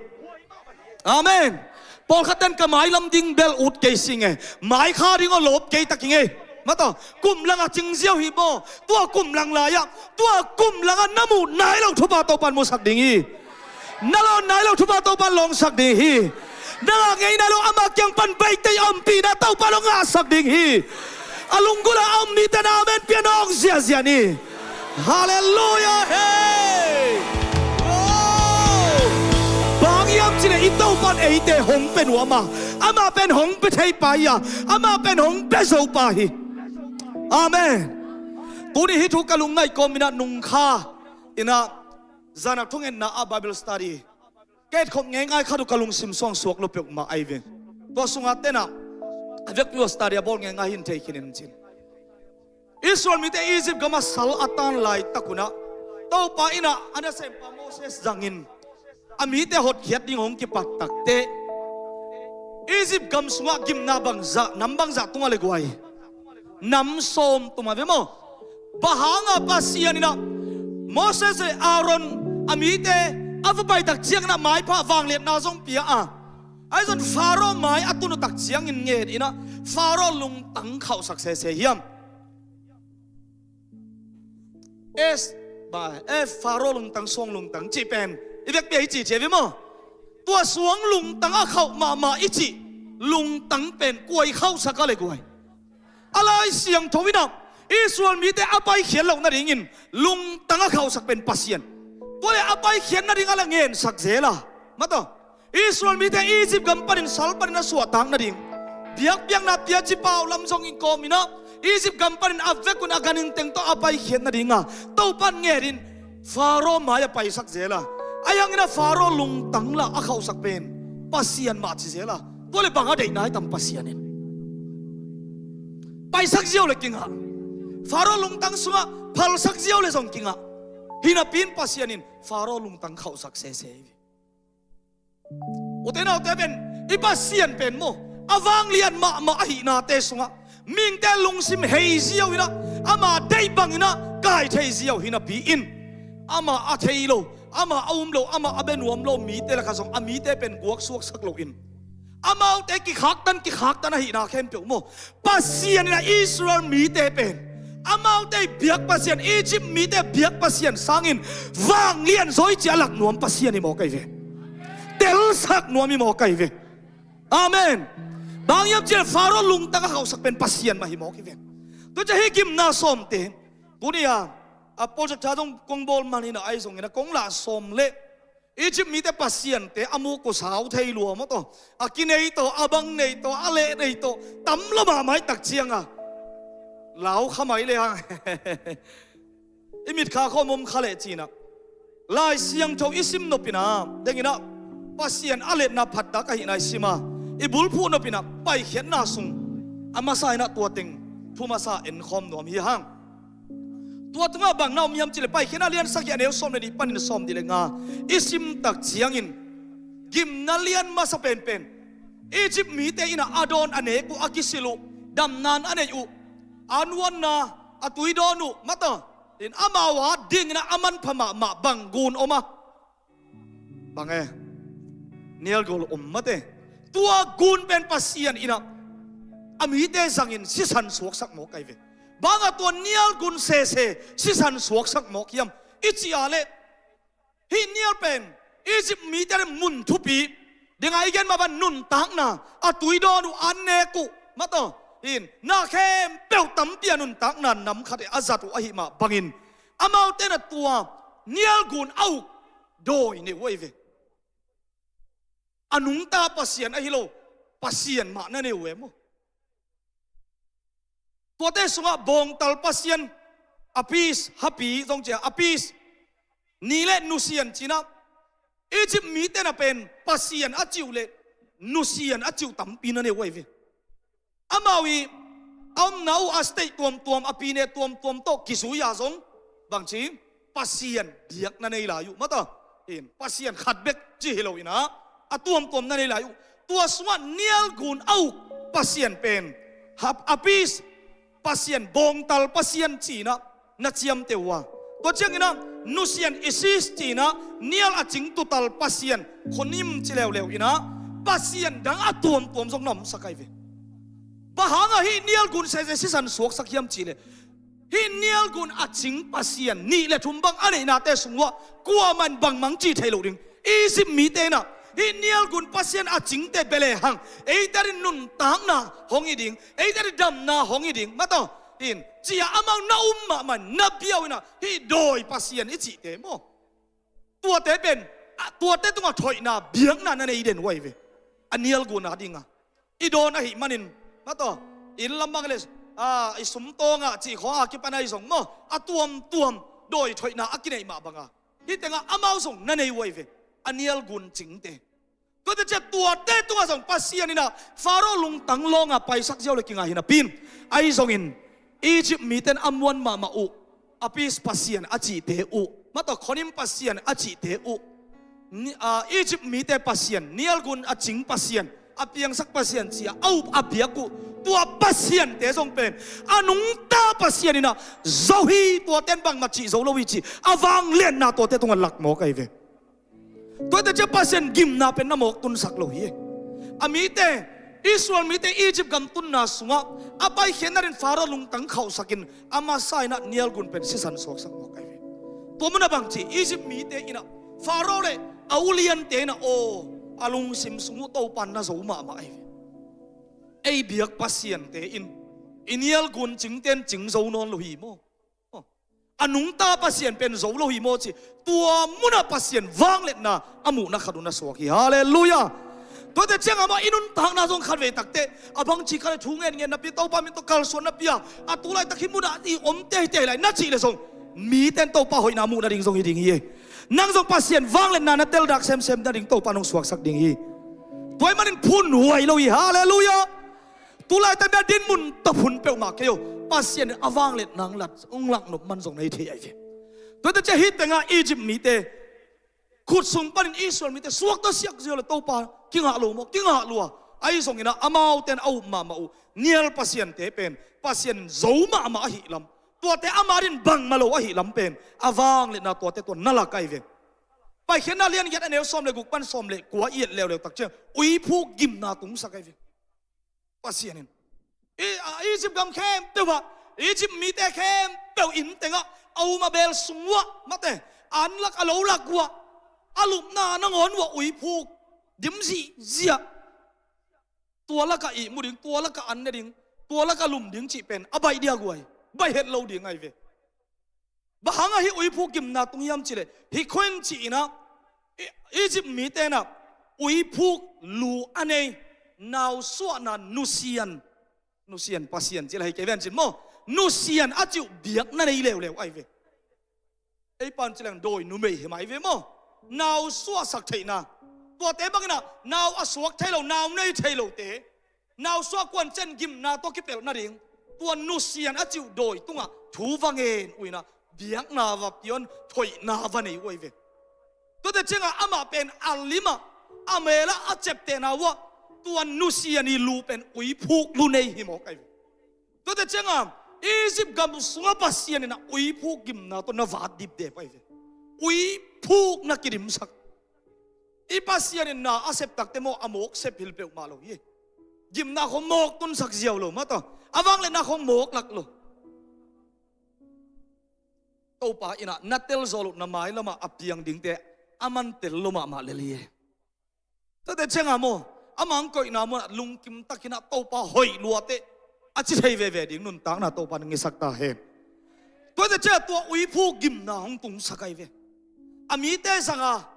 Amen. Pawlkhatten ka mailam ding bel ut kei sing e, maikha ding aw lawp kei taking e. Mataw, kum langah cing ziau hi maw? Tua kum lang lai-ah, tua kum langah na muh nai lo thupha Topan musak ding hi. Na lawn nai lo thupha Topan lawngsak ding hi. Na ngah ngei nai lo ama kiang pan beitei ompihna Topan hong ngahsak ding hi. A lunggulh a om mite na amen pia nawk ziahziah ni. Halleluiah hei. Oh. Bang hiam cih leh i Topan eite hong pia nuam a, amah pen hong pia thei pa hi a, amah pen hong pia zo pa hi. Amen. Tuni hih thu ka lungngaih kawmin ah nungkha in ah zan a thungetna ah Bible study ka etkhop ngeingai khat uh ka lungsim sungah suak lo peuhmah ahi ve. Tua sungah tenah a vekpi uh a study a bawl ngeingai hi in thei khin in cin. Israel mite Egypt gamah sal a tan laitak un ah Topa in ah a nasempa Moses zangin a mite hotkhiat ding hong kipat takteh Egypt gam sungah gimna bangzah, nam bangzah tung a le guai? Nam sawm tung a ve maw? Bang hangah Pasian in ah Moses le Aaron a mite a va paitak ciangin ah maipha vangliatna zong pia a, ahi zong Faro mai a tun uh tak ciangin ngen in ah Faro lungtang khauhsak sese hiam? Es, ba, eh, Faro lungtang, suang lungtang cih pen i vekpi ah i cih cia ve maw? Tua suang lungtang a khauh mahmah i cih lungtang pen kua i khauhsak a le guai? A Lai Siangtho in ah Israel mite a paikhiat loh nadingin lungtang a khauhsak pen Pasian. Tua le a paikhiat nading a la ngensak zel a, mataw, Israel mite Egypt gam panin sal panin a suahtak nading biakpiakna piaci pau lam zong i kawmin ah Egypt gam panin a vekun a ganhing teng tawh a paikhiat nading a Topan ngenin Faro mai a paisak zel a, ahi hangin ah Faro lungtang lah a khauhsak pen Pasian mah ci zel a, tua le bang a deihna hi tam Pasian in? Paisak ziau le kingah, Faro lungtang sungah phalsak ziau le zong kingah. Hi napi in Pasian in Faro lungtang khauhsak sese hi. Ute naute pen i Pasian pen maw, a vanglian mahmah ahihnate sungah mihingte lungsim hei ziau in ah ama deih bangin ah kai thei ziau hi napi in, ama a thei lo, ama a um lo, ama a bia nuam lo mite lakah zong a mite pen guaksuaksak loin amaute kikhaktan kikhaktan ahihna khempeuh maw, Pasian in ah Israel mite pen amaute biak Pasian, Egypt mite biak Pasian sangin vanglian zaw hi ci a lak nuam Pasian hi mawk ahi ve. Telsak nuam hi mawk ahi ve. Amen. Bang hiam cih leh Faro lungtang a khauhsak pen Pasian mah hi mawk hi ve. Tua ciang hih gimna sawmte tuni a, a project tha zong kong bawl man hi na, ahi zongin a kong lah sawm leh Egypt mite pasiante a muk uh sau thei lua maw taw, a kinei taw, a bang nei taw, a leh nei taw, tam lo mahmah hi tak ciang a, lau kha mai le hang. I mitkha khawm om kha leh cin ah, Lai Siangtho i sim nop in ah, deng in ah, Pasian a liatna phattak ahihna i sim a, i bulphuh nop in ah paikhiatna sung a masa in ah tua teng thu masa en khawm nuam hi hang. Tua tungah bang na om hiam cih leh Paikhiatna lian sagih a neu sawm le nih panin sawm nih le nga i sim tak ciangin, gimna lian masa penpen Egypt mite in ah a dawn a nek uh, a kisil uh, damna a neih uh, a nuanna, a tui dawn uh, mata in amau a dingin ah a manpha mahmah bang gun om a, bang e? Nialgol om mate. Tua gun pen Pasian in ah a mite zangin sisan suaksak mawk ahi ve. Bang hang tua nialgun sese sisan suaksak mawk hiam i cih leh, hih nial pen Egypt mite mun thupi, dingah i gen mah bang nuntakna, a tui dawn uh, an nek uh, mataw, in na khempeuh tampi a nuntakna nam khat a zat uh ahih mah bangin, amaute in ah tua nialgun a uk dawi ne uh ahi ve. A nungta pasian ahi lo, pasian mah na ne uh e maw. Tuate sungah bawngtal pasian, Apis, hapi zong ci a, Apis, ni le nusian ci-in ah, Egypt mite in ah pen pasian a cih uh le nusian a cih uh tampi na ne uh ahi ve. Amau i a omna uh a state tuamtuam, a pyine tuamtuam tawh kizui-a zong bangci, pasian biakna nei lai uh, mataw, in, pasian khat bek ci hi lo-in ah, a tuamtuam na nei lai uh. Tua sungah nialgun a uk pasian pen, hap, Apis, pasian, bawngtal pasian ci-in ah na ciamteh uh a, tua ciangin ah nusian Isis ci-in ah nial a cing tutal pasian, Khonim ci leuleu-in ah, pasian dang a tuamtuam zong na omsak ahi ve. Bang hang a hih nialgun sese sisan suaksak hiam cih leh, hih nialgun a cing pasian nih le thum bang a neihnate sung uah kuamah in bangmah cih theih loh ding. Egypt mite in ah hih nialgun pasian a cingte bia lehang, eite ading nuntakna hong hi ding, eite ading damna hong hi ding, mataw, in, ci-a amau na um mahmah in, na biau in ah, hih dawi pasian i cihte maw, tuate pen, a, tuate tungah thoihna, biakna na nei den uh ahi ve. A nialgun a ding a, i dawn ahih manin, mataw, inn lam bang le, a, i sumtawng ah cih khawng a kipan ahi zong maw, a tuamtuam dawi thoihna a kineih mah bang a, hih tengah amau zong na nei uh ahi ve, a nialgun cingte. Tuate ciang tuate tungah zong Pasian in ah Faro lungtang lawngah paisak ziau le kingah hi napi-in, ahi zongin Egypt mite in a muan mahmah uh, Apis pasian a cihte uh, mataw, Khonim pasian a cihte uh, ni, a, Egypt mite pasian, nialgun a cing pasian, a piangsak pasian ci-a a up a biak uh, tua pasiante zong pen a nungta Pasian in ah zo hi, tuate in bangmah cih zo lo hi ci a vangliatna tuate tungah lak mawk ahi ve. Tuate ciang Pasian gimna pen na mawk tunsak lo hi. A mite, Israel mite Egypt gam tunna sungah a paikhiatna ding Faro lungtang khauhsakin, a masa in ah nialgun pen sisan suaksak mawk ahi ve. Tua munah bangci, Egypt mite in ah, Faro le a uliante in ah, aw, a lungsim sung uh Topa na zo mahmah ahi ve. Ei biak pasiante in i nialgun cingte in cing zo nawn lo hi maw. A nungta Pasian pen zo lo hi maw ci, tua munah Pasian vangliatna a muhna khat uh na suak hi. Halleluiah. Tuate ciangah amah i nuntakna zong khatvei takteh, a bangci khat le thu ngenngen napi, Topa min tawh kalsuan napi-a, a tu laitak hih munah i om teitei lai na cih le zong, mite in Topa hoihna muh nading zong hi ding hi. Nang zong Pasian vangliatna na teldak semsem nading Topa in hong suaksak ding hi. Tua ahih manin phunhuai lo hi. Halleluiah. Tu laitak na dinmun tawh phun peuhmah kei aw. Pasian in a vangliatna hong lak, hong lak nop man zong na hi thei ahi ve. Tuate ciang hih tengah Egypt mite khut sung panin Israel mite suakta siak ziau le Topa kingah lo maw, kingah lua. Ahi zongin ah amaute in a up mahmah uh nial pasiante pen Pasian in zo mahmah ahih lam, tuate ama ding bangmah lo ahih lam pen a vangliatna tuate tungah na lak ahi ve. Paikhiatna lian giat a neu sawm le guk pan sawm le kua i et leuleu tak ciang uiphuk gimna tungsak ahi ve. Pasian in, i, a, Egypt gam khempeuh ah, Egypt mite khempeuh inn tengah, a um a beel sung uah, mate, an lak a lo lak uah, a lupna nangawn uah uiphuk dim zihziah. Tua lakah ihmu ding, tua lakah an ne ding, tua lakah lum ding cih pen a baih diak uh ahi, baih het lo ding ahi ve. Bang hangah hih uiphuk gimna tung hiam cih leh, hih khuin cih in ah, E-, Egypt mite in ah uiphuk lu a nei, nausuahna nusian, nusian pasian cih lah hi kei ven cin maw, nusian a cih uh biakna nei leuleu ahi ve. Ei pan ci leng dawi numei hi mah ahi ve maw. Nausuahsak theihna, tuate bangin ah nau a suak thei lo, nau nei thei lote, nausuah kuan cen gimna tawh kipelh nading, tua nusian a cih uh dawi tungah thu va ngen uh in ah, biakna va pia un, thoihna va nei uh ahi ve. Tuate ciangah amah pen a limah, a melah a ciaptehna uah, tua nusian i lu pen uiphuk lu nei hi mawk ahi ve. Tuate ciangah Egypt gam sungah Pasian in ah uiphuk gimna tawh na vat dipdep ahi ve. Uiphuk na kidimsak. I Pasian in na a sep takte maw, a mawk sep hil peuhmah lo hi. Gimna khong mawk tunsak ziau lo mah tawh, a vangliatna khong mawk lak lo. Topa in ah na tel zawh loh na mailamah a piang dingte a man tel lo mahmah lel hi. Tuate ciangah maw, a mangkoihna munah lungkim takin ah Topa hoih luateh a ci thei veve ding nuntakna Topa na ngisak ta hen. Tuate ciangah tua uiphuk gimna hong tungsak ahi ve. A mite zanga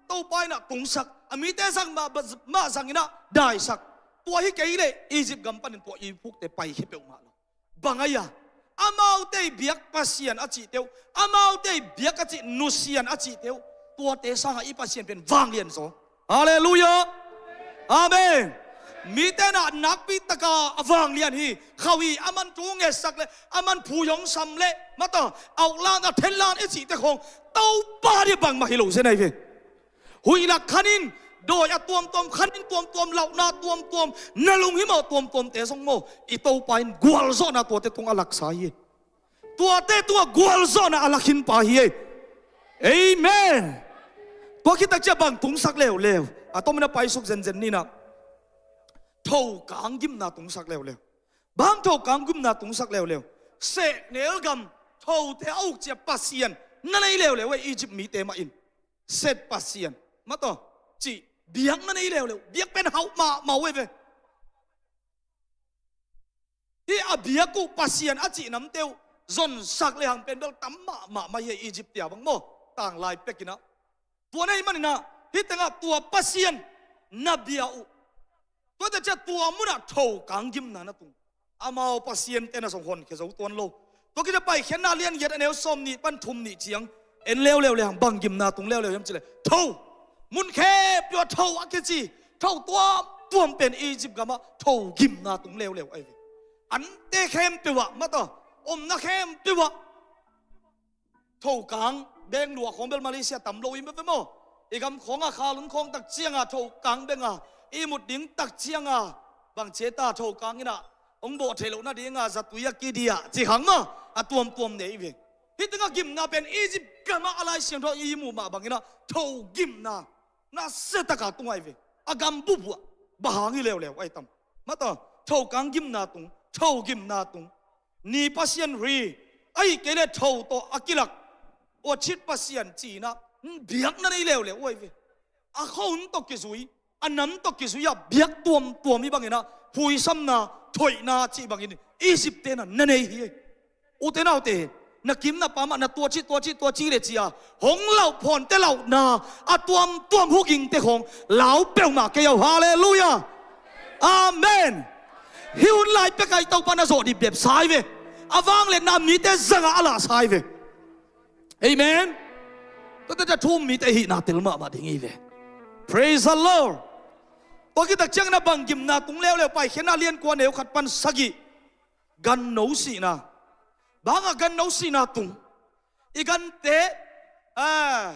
Topa in ah tungsak, a mite zang mah, mah zangin ah daisak. Tua hi kei leh Egypt gam panin tua uiphukte paikhia peuhmah lo. Bang ahi a, amaute i biak pasian a cihte uh, amaute i biak a cih nusian a cihte uh, tuate sangah i Pasian pen vanglian zaw. Halleluiah. Amen. Mite in ah nakpi taka a vanglian hi. Khauh hi, a man thu ngetsak le, a man phui hong sam le, mata, auklan a thenlan i cihte khong Topa dih bangmah hi lo zen ahi ve. Huih lak khanin, dawi a tuamtuam khanin tuamtuam, lauhna tuamtuam, na lunghimawh tuamtuamte zong maw, i Topa in gualzawhna tuate tungah a laksa hi. Tuate tungah gualzawhna a lakhinpa hi. Amen. Tua khit takciang bang tungsak leuleu? A tomin a paisuk zenzen ni in ah, thokang gimna tungsak leuleu. Bang thokang gimna tungsak leuleu? Sehnel gam thote a uk ciang pasian na nei leuleu ei Egypt mite mah in. Set pasian, mata, cih biak na nei leuleu. Biak pen hauh mahmah uh ei ve. Hih a biak uh pasian a cih namte uh zonsak lehang pen bel tam mahmah mah hi ei Egypt tia bang maw. Tanglai pekin ah, tua na hih manin ah, hih tengah tua pasian na bia uh, tuate ciang tua munah thokang gimna na tung. Amau pasiante na zong honkhia zo tuan lo. Tua khit ciang Paikhiatna lian giat a neu sawm nih pan thum nih ciang en leuleu lehang bang gimna tung leuleu hiam cih leh, tho, mun khempeuh ah tho a kici. Tho tuamtuam pen Egypt gamah tho gimna tung leuleu ahi ve. Ante khempeuh ah, mata, omna khempeuh ah thokang beng lua khong bel Malaysia tam lo i mah ve maw. I gam khong a khalun khong takciang a thokang beng a i mut ding takciang a, bang ci ta, thokang in ah hong bawh theih loh nading a zatui a kidiah cih khang maw, a tuamtuam nei ve. Hih tengah gimna pen Egypt gamah a Lai Siangtho i muh mah bangin ah tho gimna nasia taka tung ahi ve. A gam bubuah bang hang hi leuleu ahi tam? Mata, thokang gimna tung, tho gimna tung. Ni pasian hri, ahih kei leh tho tawh a kilak, orchid pasian ci-in ah biak na nei leuleu uh ahi ve. A khua hun tawh kizui, a nam tawh kizui ah biak tuamtuam hi bangin ah phuisamna, thoihna cih bangin Egypt-te in ah na nei hi. Ute naute, na kim na pam ah na tua ci, tua ci, tua ci leh ci-a hong lauh phawnte lauhna, a tuamtuam hugingte khong lau peuhmah kei uh. Halleluiah. Amen. Hih hun lai pek ah i Topa na zawh dih bepsa hi ve. A vangliatna mite zangah a lahsa hi ve. Amen. Tuate ciang thu um mite hihna tel mahmah ding hi ve. Praise the Lord. Tua khit takciang in ah bang gimna tung leuleu? Paikhiatna lian kua neu khat pan sagih. Ganno sihna. Bang a ganno sihna tung? I gante, a,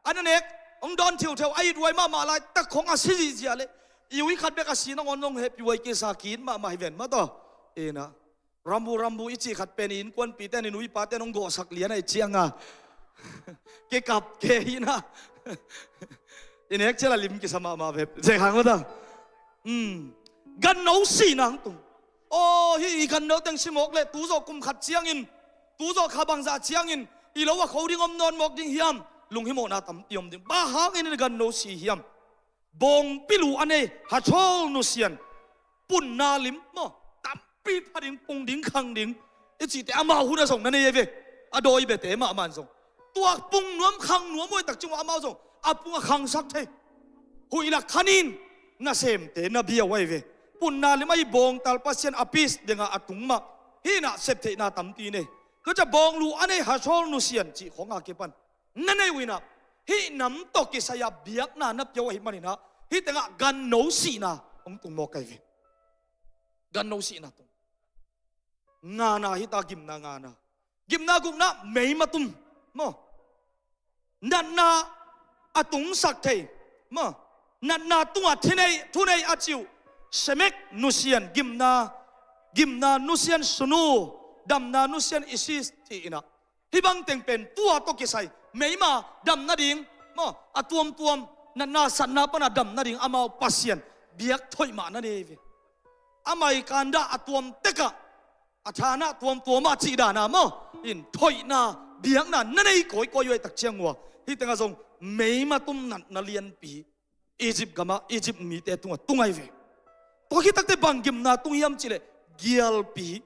a na nek hong dawn thiuhthiau, a ithuai mahmah laitak khong a si zihziah leh i ui khat bek a si nangawn hong hehpih huai kisa khin mahmah hi ven, mata. Ina, rambu rambu i cih khat pen i innkuanpite in, i nu i pate in hong gawhsak lian ahih ciangin kikap kei hi na. I nek ciang a lim kisa mahmah ve. Cih khang, mata. Ganno sihna hong tung. Aw, hih i ganno teng si mawk leh tu zawh kum khat ciangin, tu zawh kha bangzah ciangin i lo a kho ding om nawn mawk ding hiam? Lunghimawhna tampi om ding. Bang hangin i ganno si hiam? Bawngpi lu a nei Hathor nusian, punna lim maw, tampi pha ding, pung ding, khang ding i cihte amau hun ah zong na nei hi ve. A dawi biate mahmah in zong tua pung nuam, khang nuam huai takciang amau zong a pung a khangsak thei. Huih lak khanin nasemte na bia uh ahi ve. Punna lim ahi bawngtal pasian Apis deng a tung mah. Hih in ah septheihna tampi nei. Tua ciang bawng lu a nei Hathor nusian cih khong a kipan na nei uh in ah, hih nam tawh kisai-a biakna na pia uh ahih manin ah, hih tengah ganno sihna hong tung mawk ahi ve. Ganno sihna tung. Ngana hi ta, gimna ngana. Gimna gukna, meimatum maw. Natna a tungsak thei maw. Natna tungah thunei, thunei a ci uh Shemek nusian, gimna, gimna nusian Sunu, damna nusian Isis ci-in ah, hih bang teng pen tua tawh kisai meima dam nading maw, a tuamtuam Natna satna pana dam nading amau Pasian biak thoih mah na nei ve. Amah i kandah a tuam tekah, a thanah tuamtuam ah cih dana maw, in thoihna, biakna na nei kawikawi uh ahih tak ciang uh a, hih tengah zong meima tum natna lianpi Egypt gamah Egypt mite tungah tung ahi ve. Tua khit takteh bang gimna tung hiam cih leh gialpi.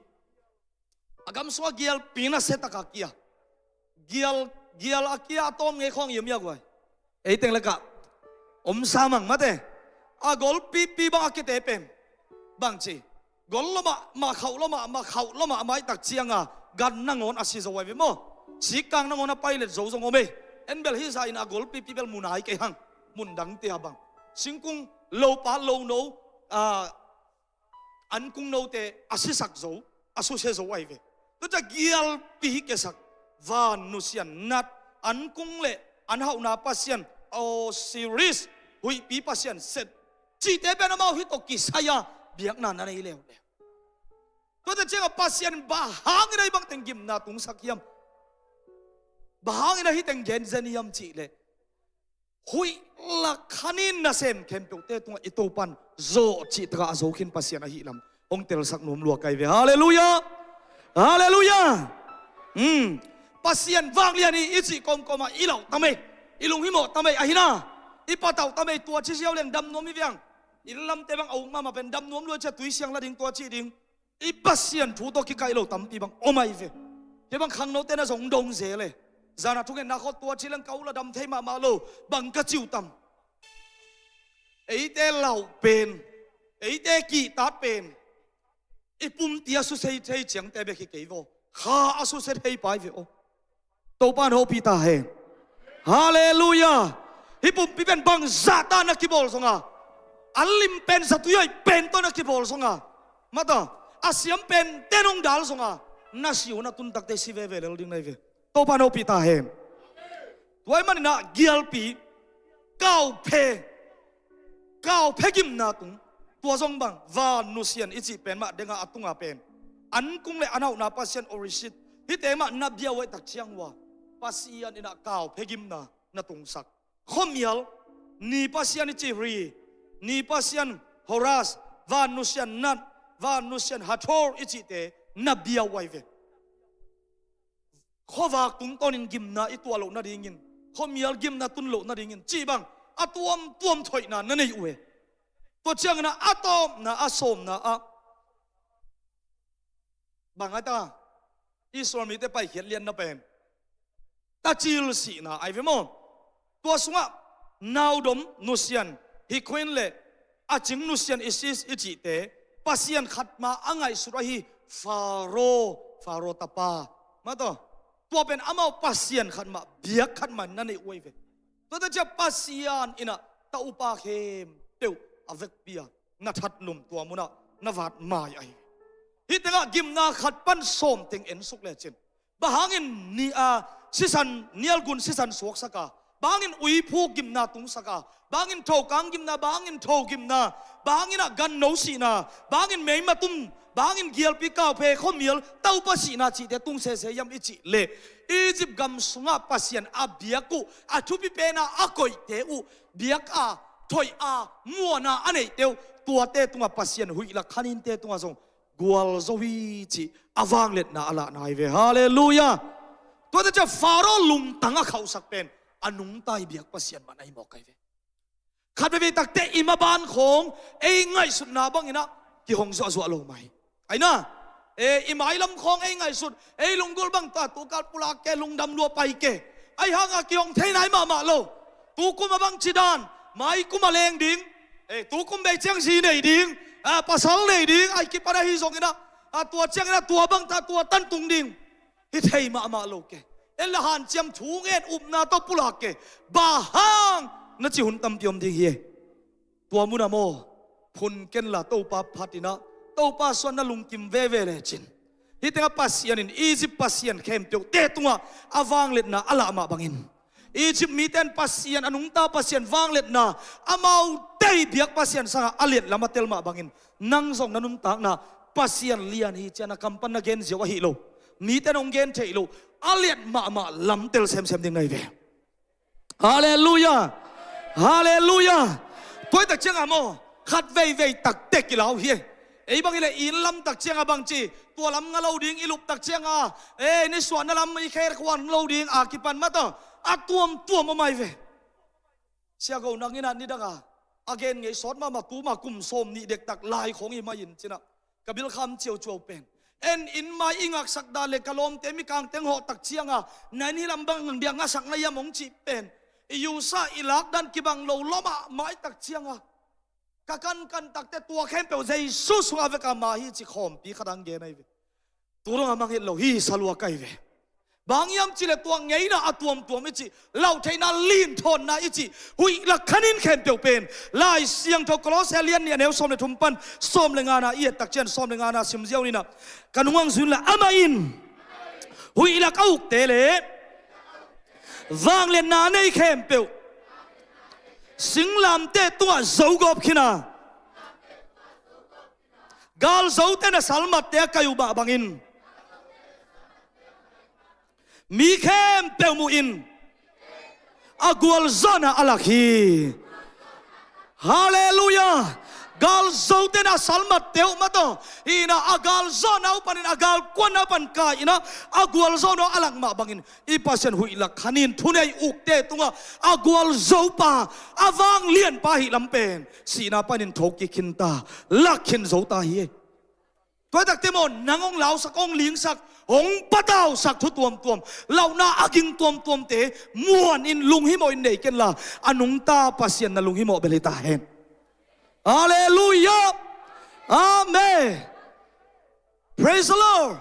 A gam sungah gialpi nasia tak a kia. Gial, gial a kia a tawm ngei khawng i om hiam guai? Ei teng lekah om sa mang mate. A golpipi bang a kiate pen bangci, gol lua mahmah, khauh lua mahmah, khauh lua mahmah ahih tak ciang a gan nangawn a si zo ahi ve maw. Sikkang nangawn a pailet zo zong om ei. En bel hih zah in a golpipi bel mu nai kei hang. Mun dangte a bang, singkung lopa lono, a, ankung note a sisak zo, a susia zo ahi ve. Tua ciang gialpi kiasak, van nusian nat, ankung le an hauhna pasian Osiris, huihpi pasian Set, cihte pen amau hih tawh kisai a biakna na nei leuleu. Tuate ciangah Pasian in bang hangin ahi bangteng gimna tungsak hiam? Bang hangin ahi teng genzen hiam cih leh, huih lak khanin nasem khempeuhte tungah i Topan zawh cih takah a zo khin Pasian ahih lam hong telsak nuam lua ka hi ve. Halleluiah. Halleluiah. Hmm. Pasian vanglian hi i cih kawmkawmah i lauh tam ei, i lunghimawh tam ei, ahi na. I patauh tam ei, tua ci siau leng dam nuam hi viang. I lamte bang a uk mahmah pen dam nuam lua cia tui siang la ding, tua ci ding. I Pasian thu tawh kikaih lo tampi bang om ahi ve. Hih bang khangnote na zong dong zel e. Zana thungetna khawng tua ci leng ka uk la dam thei mahmah lo, bang ka ci uh tam? Eite lauh pen, eite kihtak pen, i pumpi a susia thei ciangte bek hi kei vaw. Kha a susia thei pai ve aw. Topa in hopih ta hen. Halleluiah. Hih pumpi pen bang zahta na kibawl zonga, a lim pen zatui hoih pen tawh na kibawl zonga, mata, a siam pen ten hong dal zonga, na si uh na tun takte si veve lel ding na hi ve. Topa in hopih ta hen. Tua ahih manin ah gialpi, kauphe, kauphe gimna tung, tua zong bang, van nusian i cih pen mah dengah a tunga pen ankung le an hauhna pasian Osiris, hihte mah na bia uh ahih tak ciang uh a, Pasian in ah kauphe gimna na tungsak. Khuamial, ni pasian i cih Re, ni pasian Horus, van nusian Nat, van nusian Hathor i cihte na bia uh ahi ve. Khuavak tungtawnin gimna i tuah loh nadingin, khuamial gimna tun loh nadingin cih bang a tuamtuam thoihna na nei uh e. Tua ciangin ah a tawpna, a sawmna ah bang a ta, Israel mite paikhiat lianna pen tacil sihna ahi ve maw. Tua sungah naudom nusian Hikhuin le a cing nusian Isis i cihte, pasian khat mah a ngaihsut ahi Faro, Faro tapa, mata, tua pen amau pasian khat mah, biak khat mah na neih uh ahi ve. Tuate ciah Pasian in ah ta upa khempeuh a vekpi a na thatlum, tua munah na vat mai ahi. Hih tengah gimna khat pan sawm teng ensuk lecin, bang hangin ni a sisan, nialgun sisan suaksak a, bang hangin uiphuk gimna tungsak a, bang hangin thokang gimna, bang hangin tho gimna, bang hangin ah ganno sihna, bang hangin meima tum, bang hangin gialpi, kauphe, khuamial, taupa sihna cihte tung sese hiam i cih leh, Egypt gam sungah Pasian a biak uh, a thupi pena a koihte uh, biak a, thoih a, muanna a neihte uh, tuate tungah Pasian huih lak khaninte tungah zong gualzo hi cih a vangliatna a lahna ahi ve. Halleluiah. Tuate ciah Faro lungtang a khauhsak pen a nungta i biak Pasian mah na hi mawk ahi ve. Khat veivei takte i maban khawng ei ngaihsutna bangin ah kihong zuahzuah lo mai. Ahi na, e, i mailam khawng ei ngaihsut, ei lunggulh bang ta tukal pulak ke, lungdam lua pai ke. Ahi hanga kihong thei nai mahmah lo. Tukum a bangci dan, maikum a leng ding, e, tukum bei ciang zi nei ding, a, pasal nei ding, ahi kipan ahi zongin ah, a, tua ciangin ah tua bang ta tua tan tung ding. Hi thei mahmah lo ke. En la hanciam thu ngen upna tawh pulak ke. Bang hang na cih hun tampi om ding hi e. Tua munah maw, phun kenla Topa phat in ah, Topa suan na lungkim veve lecin, hih tengah Pasian in Egypt pasian khempeuhte tungah a vangliatna a lah mah bangin, Egypt mite in Pasian, a nungta Pasian vangliatna, amaute i biak Pasian sangah a liatlam a tel mah bangin, nang zong na nuntakna Pasian lian hi ci-a na kam pan na gen ziau ahih lo, mite in hong gen theih loh a liat mahmah lam tel semsem ding na hi ve. Halleluiah. Halleluiah. Tua hi tak cianga maw, khat veivei takte kilau hi. Ei bang hileh i inn lam tak cianga bangci, tua lam nga lo ding, i lup tak cianga, e, nisuahna lam i khe khuan lo ding a kipan mataw, a tuamtuam om ai ve. Sia Go nang inah nidanga a gen ngei sawt mahmah, tuma kum sawm nih dektak lai khong i mai in cinah ka bilkham ciauciau pen, en inn mai i ngaksak dan le ka lawmte mikang teng hawh tak cianga, na inn hi lam bang ang dia ngasak na hiam hong cih pen, i yusa i lak dan kibang lo lawmah mai tak cianga, ka kankan takte tua khempeuh Jesu sungah veka ma hi ci khawmpi khat ang gen ai ve. Tu dong a mangngilh lo hi, salua kai ve. Bang hiam cileh tua ngeina a tuamtuam i cih, lautheihna linthawnna i cih, huih lak khanin khempeuh pen Lai Siangtho Kolose lian nih a neu sawm le thum pan sawm le ngana i et tak cian, sawm le ngana simziau ninah, ka nungah zui inla, amah in huih lak a ukte le vangliatna a nei khempeuh singlamteh tungah zogawp khina, galzote na salmatte a kai uh mah bangin mi khempeuh muhin a gualzawhna a lak hi. Halleluiah. Galzote na salmatte uh mataw, hinah a galzawhna uh panin, a galkuanna uh pan kai inah a gualzawhna uh a lak mah bangin i Pasian huih lak khanin thunei ukte tungah a gualzopa, a vanglianpa hih lam pen sihna panin thokik khinta, lak khin zota hi. Tua hi takte maw, nang hong lausak, hong lingsak, hong patausak thu tuamtuam, lauhna a ging tuamtuamte muanin lunghimawh in nei kenla, a nungta Pasian na lunghimawh bel hi ta hen. Halleluiah. Amen. Praise the Lord.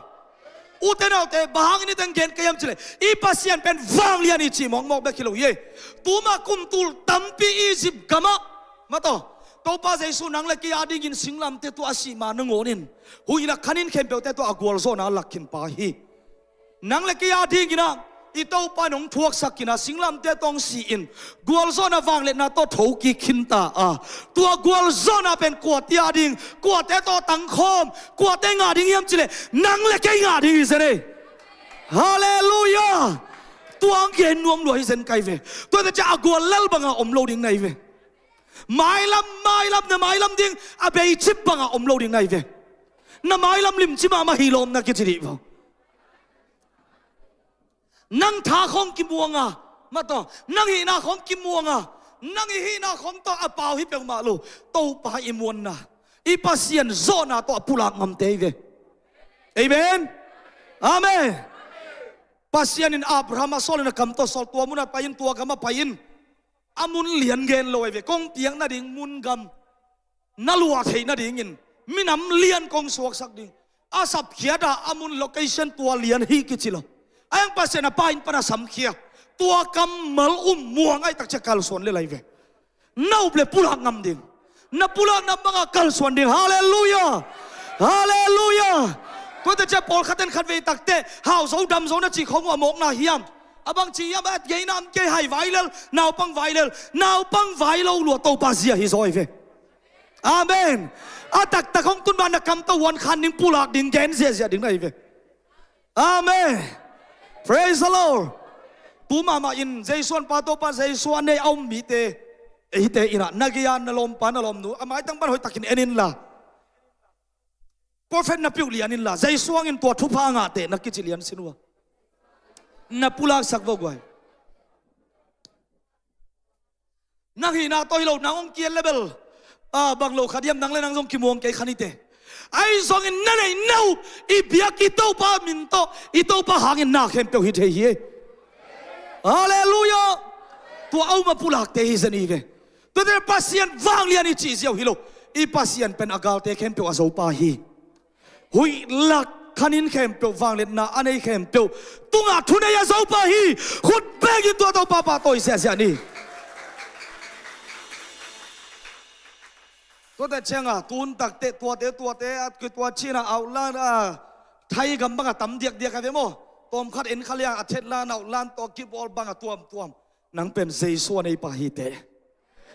Ute naute, bang hangin i teng gen ka hiam cileh, i Pasian pen vanglian i cih mawkmawk bek hi lo hi. Tuma kum tul tampi Egypt gamah mataw, Topa Jesu nang le kei a dingin singlamteh tungah a sih ma nangawnin huih lak khanin khempeuhte tungah a gualzawhna a lak khinpa hi. Nang le kei a dinginah i Topa in hong thuaksak khinah singlamteh tungah hong si-in gualzawhna vangliatna tawh thokik khinta a, tua gualzawhna pen kuate a ding, kuate tawh tangkhawm, kuate ngah ding hiam cileh, nang le kei ngah ding hi zen ei. Halleluiah. Tua ang gen nuam lua hi zen kai ve. Tua hi ta ciah a gual lel banga om lo ding na hi ve. Mailam, mailam, na mailam ding a beicip banga om lo ding na hi ve. Na mailam limci mahmah hi lawm na kici dih vo. Nang tha khong kimuanga mataw, nang hihna khong kimuanga, nang i hihna khong tawh a pau hi peuhmah lo. Topa i muanna, i Pasian zawhna tawh a pulak ngamte hi ve. Amen. Amen. Pasian in Abraham a sawl in a kam tawh sawl, tua munah pai in, tua gamah pai in. A mun lian gen lo ai ve, kong piak nading mun gam na luah theih nadingin minam lian kong suaksak ding. A sapkhiat ah a mun location tua lian hi kici lo. A hiang Pasian a pa in pan a samkhia, tua kammal um muang ai takcia kalsuan le lai ve. Na up le pulak ngam ding. Na pulakna bangah kalsuan ding. Halleluiah. Halleluiah. Tua takcia pawlkhat in khatvei takte hau zo dam zo na cih khong uh a mawkna hiam? A bang ci hiam? A geina am kei hai vai lel, naupang vai lel, naupang vai lo lua Topa zia hi zaw hi ve. Amen. A taktak hong tun ma na kam tawh huan khan ding, pulak ding, gen ziahziah ding na hi ve. Amen. Praise the Lord. Tu mahmah in Jesu an pa Topa Jesu a nei a um mite, eite inah na gei a na lawmpa na lawmnu a maitang pan hoihtakin en inla, prophet na piuh lian inla, Jesu hangin tua thupha a ngahte na kici lian sin uh a, na pulaksak vo guai. Nang hihna tawh hi lo, nang hong kiel le bel a bang lo kha diam, nang le nang zong kimuang kei kha nite. Ahi zongin na neih na up i biak i Topa min tawh, i Topa hangin na khempeuh hi thei hi. Halleluiah. Tua a um a pulakte hi zen hi ve. Tuate Pasian vanglian i cih ziau hi lo. I Pasian pen a galte khempeuh a zopa hi. Huih lak khanin khempeuh, vangliatna a nei khempeuh tungah thunei a zopa hi. Khut bekin tua Topa pahtawi ziahziah ni. Tuate cianga tun takte tuate tuate a kitua cina outline a, Thai gam banga tam diakdiak a ve maw? Tawmkhat en kha liang a thetlan outline tawh kibawl banga tuamtuam. Nang pen Jesu a neipa hi teh.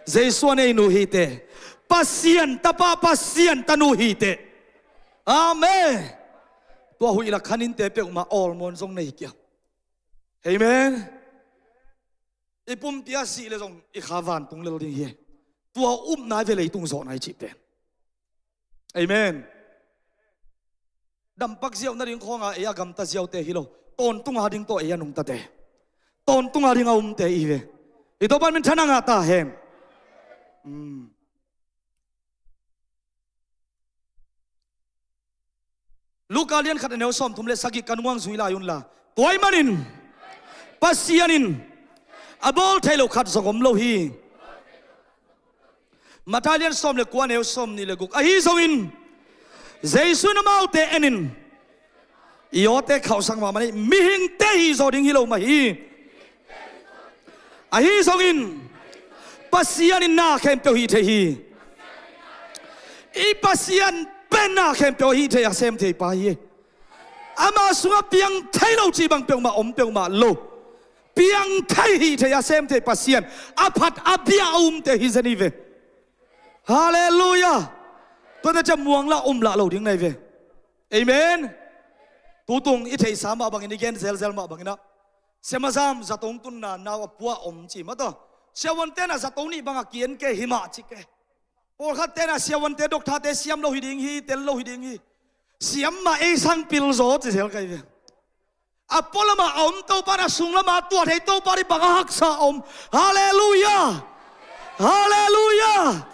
Jesu a neinu hi teh. Pasian tapa, Pasian tanu hi teh. Amen. Tua huih lak khaninte peuhmah awlmawn zong nei kia. Amen. I pumpi a sih le zong i kha vantung lel ding hi. Tua upna i ve leitung zawhna i cih pen. Amen. Dampak ziau nading khawnga ei a gamta ziaute hi lo. Tawntunga ding tawh ei a nungtate, tawntunga ding a umte i hi ve. I Topan minthanna ngah ta hen. Luka lian khat a neu sawmthum le sagih ka nungah zui lai unla. Tua ahih manin Pasian in a bawl thei lo khat zong om lo hi. Matthai lian sawm le kua neu sawmnih le guk. Ahi zongin Jesu in amaute enin, i awte khauhsak mahmah ni, mihingte hih zaw ding hi lo mah hi. Ahi zongin Pasian in na khempeuh hih thei hi. I Pasian pen na khempeuh hih thei a sem thei pa hi. Ama sungah piang thei lo cih bang peuhmah om peuhmah lo. Piang thei hih thei a sem thei Pasian a phat a bia a umte hi zen hi ve. Halleluiah. Tuate ciang muang lah um lah lo ding na hi ve. Amen. Tutung i theihsa mah bangin i gen zelzel mah bangin ah, siamazam zato tunna nau a pua om ci mah tawh, siavuante na zato nih bangah ki-en kei hi mah ci kei. Pawlkhatte na siavuante, dokthate siam lo hi ding hi, tel lo hi ding hi. Siam mah ei sang pil zaw ci zel ka hi ve. A pualamah a om Topa na sunglamah tua thei Topa dih bangah haksa a om. Halleluiah. Halleluiah.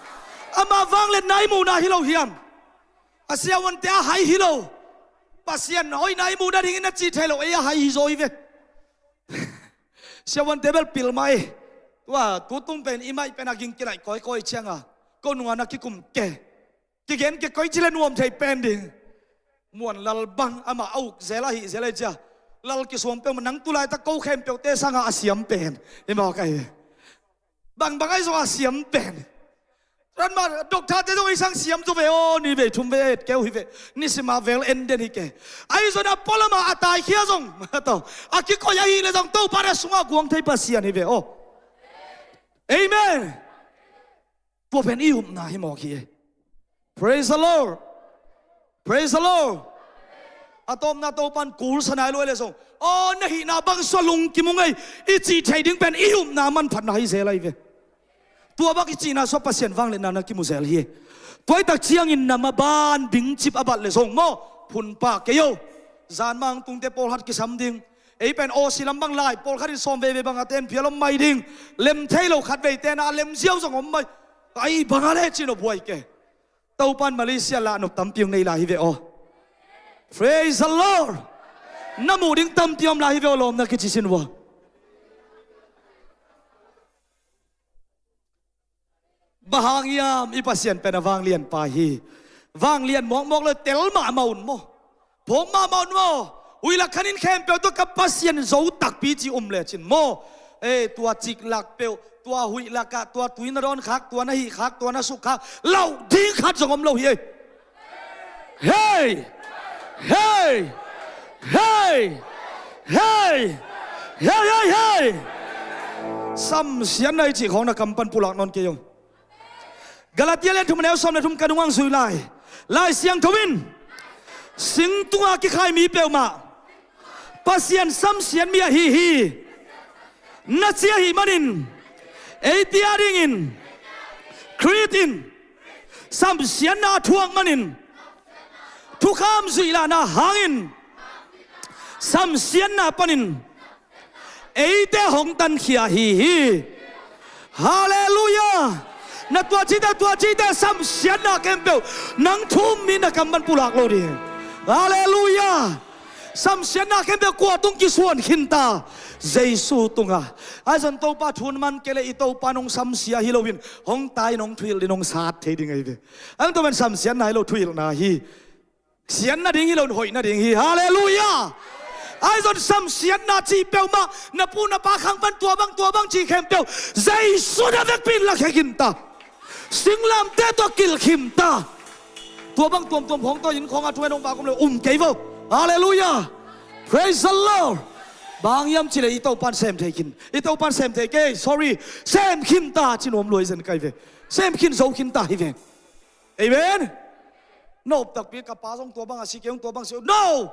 Amah vangliatna i muhna hi lo hiam? A siavuante a hai hi lo. Pasian hoihna i muh nadingin a cih thei lo, ei a hai hi zaw hi ve. Siavuante bel pil mai. Tua tutung pen i maih pen a ging kilaih kawikawi cianga ko nunga na kikum ke. Kigen ke koi ci le nuam thei pen ding. Muan lal bang amah a uk zel ahih zel ahi cia. Lal kisuang peuhmah nang tulaitak ko khempeuhte sangah a siam pen i mawk ahi. Bangbang ahi zong a siam pen. Ranmah dokthate zong i sang siam zaw ve aw, ni vei thum vei a et keu hi ve. Nisima vel en den hi ke. Ahi zong a pualamah a taikhia zong a kikoih ahih le zong Topa na sungah guang thei Pasian hi ve aw. Amen. Tua pen i upna hi mawk hi. Praise the Lord. Praise the Lord. A tawpna Topan kul sa nai lo le zong, aw na hihna bang sua lungkim ung ei, i cih thei ding pen i upna manphatna hi zel ahi ve. Tua bak i cihna sua Pasian vangliatna na kimu zel hi. Tuaitak ciangin na maban bingcip a bat le zong maw, phunpa kei o. Zanmang tungte pawlkhat kisam ding. Ei pen aw si lam bang lai pawlkhat in sawm veivei bang a ten phial om mai ding. Lem thei lo khat veite na a lem ziau zong om mai. Ai bang a le cin aw buai ke. Topan Malaysia lah nop tampi ong nei lai hi ve aw. Praise the Lord. Na muh ding tampi om lai hi ve aw, lawm na kici sin vua. Bang hang hiam i Pasian pen a vanglian pa hi. Vanglian mawkmawk le tel mahmah un maw. Phawk mahmah un maw. Huih lak khanin khempeuh tua ka Pasian zo takpi ci um lecin maw. Ei, tua ciklak peuh, tua huih lakah, tua tui na dawn khak, tua na hih khak, tua na suk khak, lauh ding khat zong om lo hi ei. Hei! Hei! Hei! Hei! Hei, hei, hei! Samsiatna i cih khawng na kam pan pulak nawn kei o. Galatia lian thum a neu sawm le thum ka nungah zui lai. Lai Siangtho in sing tunga kikhai mi peuhmah Pasian samsiat mi ahi hi. Na ci ahih manin eite a dingin Khrist in samsiatna a thuak manin thukham zuih lahna hangin samsiatna panin eite hong tankhia ahi hi. Halleluiah. Na tua cite, tua cite samsiatna khempeuh nang thu um mi na kam pan pulak lo ding. Halleluiah. Samsiatna khempeuh kua tung kisuan khinta? Jesu tunga. Ahi zong Topa thu na man kei le i Topa nong samsia hi loin hong tai nong thuhilh ding, nong sat thei ding ahi ve. Ang tua man samsiatna hi lo, thuhilhna hi. Siatna ding hi lo, hoihna ding hi. Halleluiah. Ahi zong samsiatna cih peuhmah na pu na pa khang pan tua bang tua bang cih khempeuh Jesu na vekpi in lakhia khinta. Singlamteh tawh kilh khinta. Tua bang tuamtuam khawng tawh inn khawngah thu en hong vak om lo um kei vo. Halleluiah. Praise the Lord. Bang hang hiam cih le i Topan sem thei khin, i Topan sem thei kei, sorry, sem khinta ci nuam lua hi zen ka hi ve. Sem khin zo khinta hi ve. Amen. Na up takpi ka pa zong tua bang a si, kei zong tua bang si. No!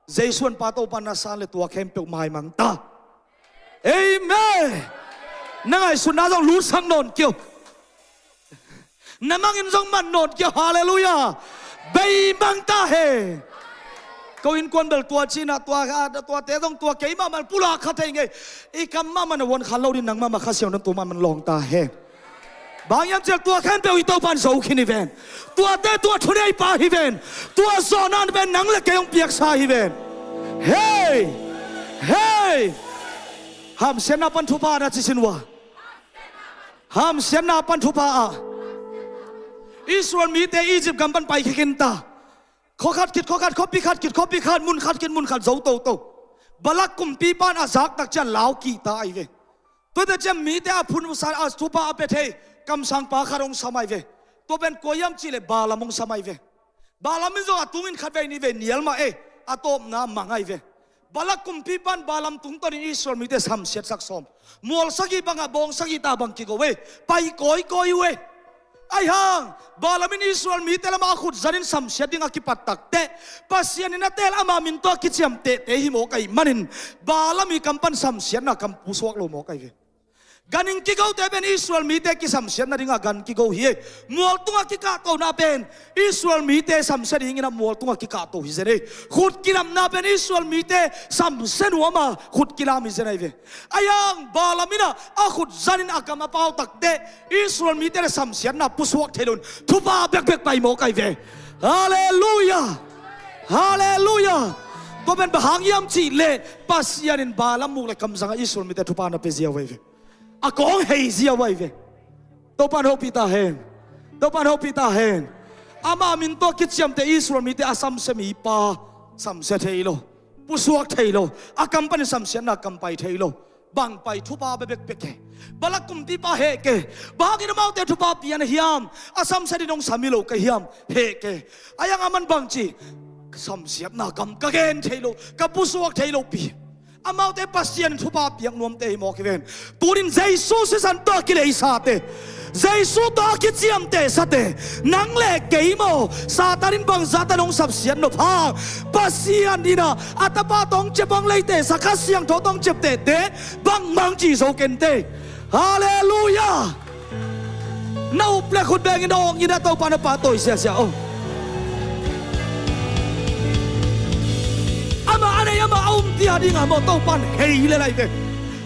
Jesu an pa Topa na san le tua khempeuh maimang ta. Amen. Na ngaihsutna zong lutsak nawn kei uh. Na mangin zong man nawn kei uh. Halleluiah. Beimang ta hen. Ko innkuan bel tua cinah tua, tuate zong tua kei mahmah pulak kha thei ngei. I kam mahmah na vuan khan lo ding, nang mahmah Kha Siangtho in tua mahmah lawng ta hen. Bang hiam cih leh tua khempeuh i Topa'n zo khin hi ven. Tuate tua thuneipa hi ven. Tua zawhna pen nang le kei hong piaksa hi ven. Hei! Hei! Hamsiatna pan thupha na ci sin uh a. Hamsiatna pan thupha ah Israel mite Egypt gam pan paikhia khin ta. Khua khat khit khua khat, khuapi khat khit khuapi khat, mun khat khit mun khat zo toto. Balak kumpipa in a zak tak ciang lau kihta ahi ve. Tuate ciang mite a phunsan a thupha a pia thei kamsangpa khat hong sam ahi ve. Tua pen kua hiam cih leh Balaam hong sam ahi ve. Balaam in zong a tungin khatvei nihvei nial mah e, a tawpna mang ahi ve. Balak kumpipa in Balaam tungtawnin Israel mite samsiatsak sawm. Mual sagih bangah bawng sagih ta bang kigo e, pai kawikawi uh e. Ahi hang Balaam in Israel mite lamah a khut zanin samsiat ding a kipat takteh, Pasian in a teel ama min tawh a kiciamtehte hi mawk ahih manin, Balaam i kam pan samsiatna kam pusuak lo mawk ahi ve. Gan in kigote pen Israel mite kisamsiat nadingah gan kigo hi e. Mual tungah kikahtona pen Israel mite samsia dingin a mual tungah kikahto hi zen e. Khut kilamna pen Israel mite samsia nuam a khut kilam hi zen ahi ve. Ahi hang Balaam in ah a khut zanin a kam a pau takteh Israel mite le samsiatna pusuak thei loin thupha bekbek pai mawk ahi ve. Halleluiah. Halleluiah. Tua pen bang hang hiam cih leh Pasian in Balaam muk le kamzangah Israel mite thupha na pia ziau ahi ve. A kawng hei ziau ahi ve. Topa'n hopih ta hen. Topa'n hopih ta hen. Ama min tawh kiciamteh Israel mite a samsia mipa samsia thei lo, pusuak thei lo, a kam panin samsiatna kam pai thei lo. Bang pai thupha bekbek e. Balak kumpipa heh ke. Bang hangin amaute thupha pian a hiam? A samsia ding hong sam hi lo ka hiam? Heh ke. Ahi hang aman bang ci? Samsiatna kam ka gen thei lo, ka pusuak thei lo pi. Amaute Pasian thupha piak nuamte hi mawk hi ven. Tunin Jesu sisan tawh a kileisate, Jesu tawh a kiciamtehsate, nang le kei maw? Satan in bangzahtan hong sapsiat nop hang, Pasian in ah a tapa tawh hong ciap hong leitehsa, Kha Siangtho tawh hong ciaptehte bangmah hong ci zo kei inteh. Halleluiah. Na up le khut bengin a awng in a Topa na pahtawi siasia aw. Amah a nei amah a um tia dingah maw Topa'n hei le lai ve.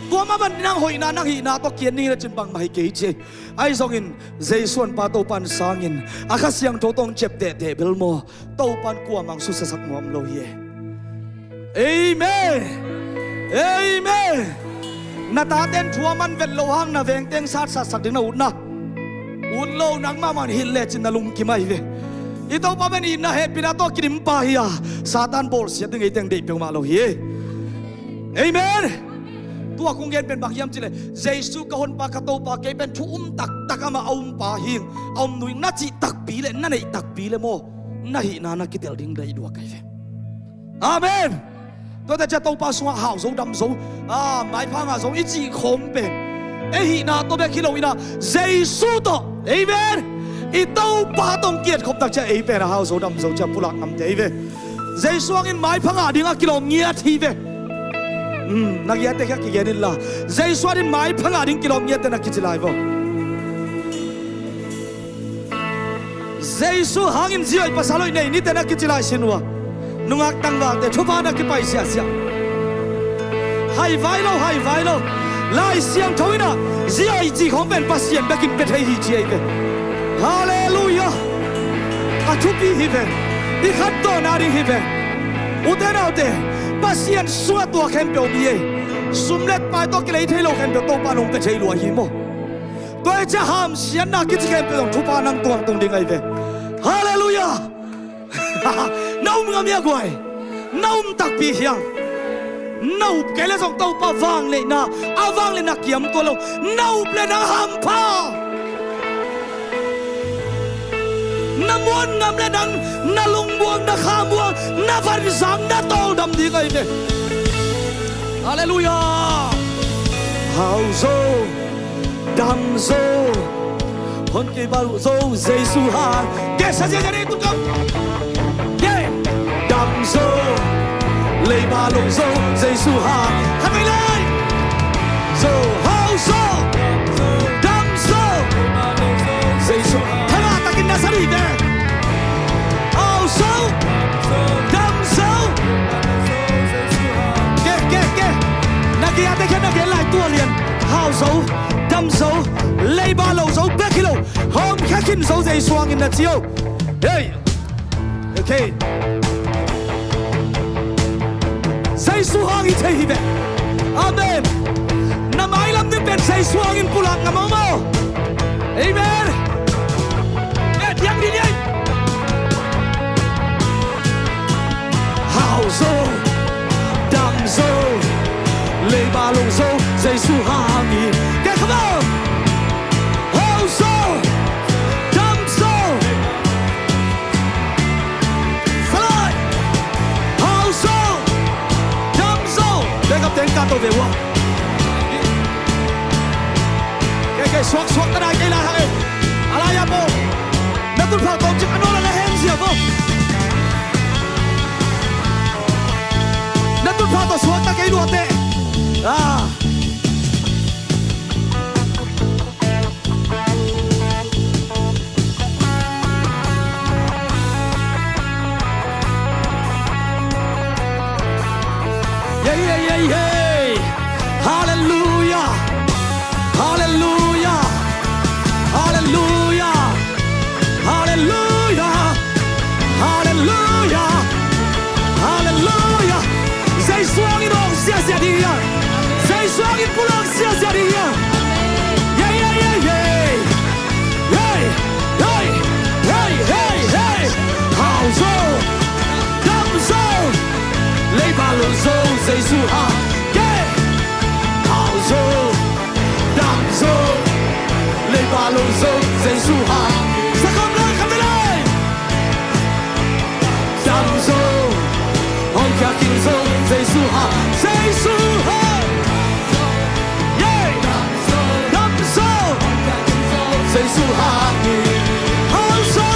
Tua mah bang nang hoihna nang hihna tawh kian ding hi le cin bangmah hi kei ci. Ahi zongin Jesu an pa Topa'n sangin a Kha Siangtho tawh hong ciaptehteh bel maw Topa'n kuamah hong susiasak nuam lo hi e. Amen. Amen. Na taten thu a man vet loh hang na vengteng satsatsak ding na utna ut lo, nangmah man hilh lecin na lungkim ahi ve. I Topa pen itna hehpihna tawh kidimpa hi a, Satan bawlsiat ding ei teng deih peuhmah lo hi. Amen. Tua kong gen pen bang hiam cih leh Jesu ka honpa ka Topa, kei pen thu um taktak amah a umpa hing, a um nuing na cih takpi le na neih takpi le maw na hihna na kitel ding deih duak ahi ve. Amen. Tuate ciah Topa sungah hau zo dam zo, a, maipha ngah zo i cih khawng pen ei hihna tawh bek hi lo in ah Jesu tawh, amen, i Topa tawh hong kiatkhop tak ciah ei pen a hau zo dam zo ciah pulak ngamte hi ve. Jesu hangin maipha ngah dingah kilawm ngiat hi ve. Um, na ngiatte khiah kigen inla, Jesu adin maipha ngah ding kilawm ngiatte na kici lai vo. Jesu hangin zi hoih pasal hoih nei nite na kici lai sin uh a, nungak tangvalte thupha na kipai siahsiah. Haivai lo, haivai lo. Lai Siangtho in ah zi hoih cih khawng pen Pasian bekin pia thei hi ci ahi ve. Halleluiah. A thupi hi ve. I khantohna ding hi ve. Ute naute, Pasian sungah tua khempeuh om hi e. Sum le pai tawh kilei thei lo khempeuh Topa in hong pia thei lua hi maw. Tua hi ciah hamsiatna kici khempeuh zong thupha nang tungah tung ding ahi ve. Halleluiah. Na um ngam hia guai? Na um takpi hiang. Na up kei le zong Topa vangliatna, a vangliatna kiam tuan lo. Na up le nang hampha. Na muan ngam le nang, na lungmuang, na khamuang, na vanzang, na tawldam ding ahi ve. Halleluiah. Hau zo, dam zo, hon kei bal zo Jesu hang. Kei sa zia zia nei tu kam. Yeah. Dam zo, leiba lung zo Jesu hang. Khatvei lai. Zo, hau zo. Hau zo, dam zo, leiba lo zo bek hi lo, hawmkhia khin zo Jesu hangin na ci o. Hei. Okay. Jesu hang i thei hi ve. Amen. Na mailam ni pen Jesu hangin pulak ngam maw. Amen. Eh, diang di, diang. Hau zo, dam zo, leiba lo zo, Jesu hangin. Kei kha maw. Hau zo, dam zo. Salai. Hau zo, dam zo. Bek a teng ka to ve ua. Kei, kei, suak, suak ta nai kei lai hang e. A lai a bo. Na tutphah tawh cik a nawl a na hen zia bo. Na tutphah tawh suak ta kei lua teh. Ah. Yeah, yeah, yeah, yeah. Hallelujah. Hallelujah. Hallelujah. Hallelujah. Hallelujah. Hallelujah. Jesu hangin hong ziahziah ding hi a. Jesu hangin pulak ziahziah ding hi a. Yeah, yeah, yeah, yeah. Hey, hey, hey, hey, hey. Hau zo, dam zo, leiba lo zo, Jesu hang. Yeah. Hau zo, dam zo, leiba lo zo, Jesu hang. Sa kawm lai khat vei lai. Dam zo, hawmkhia khin zo, Jesu hang, Jesu hang. Yeah. Dam zo, Jesu hang. Hau zo,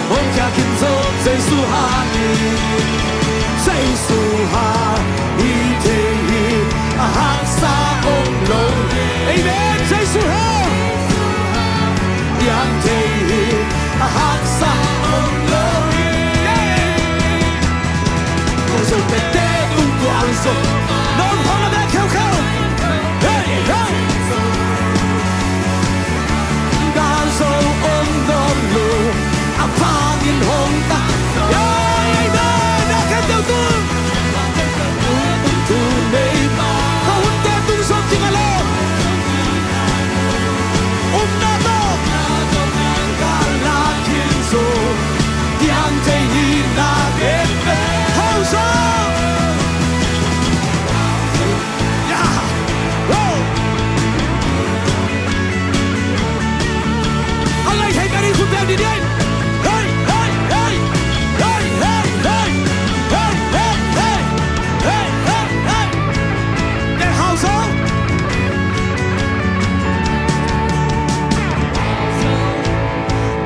hawmkhia khin zo, Jesu hang. Jesu hang i thei hi, a haksa om lo hi. Amen. Jesu hang i ang thei hi, a haksa om lo hi. Kong zo tete tung kuang zo. Nong hong a bek kheukheu. Hey, hey. Ka zo om dom lo. A pangin hong ta. Hey, hey, hey, na khen deuh tung. Tung nei. Ka hunte tung zom ding a lo. Upna tawh ka lak khin zo, diang thei hi na gen ve. Hau zo. Yeah. Oh. A ngai thei ka ri khut beng dih dih. Hey, hey, hey. Hey, hey, hey. Hey, hey, hey. Hey, hey, hey. Te hau zo.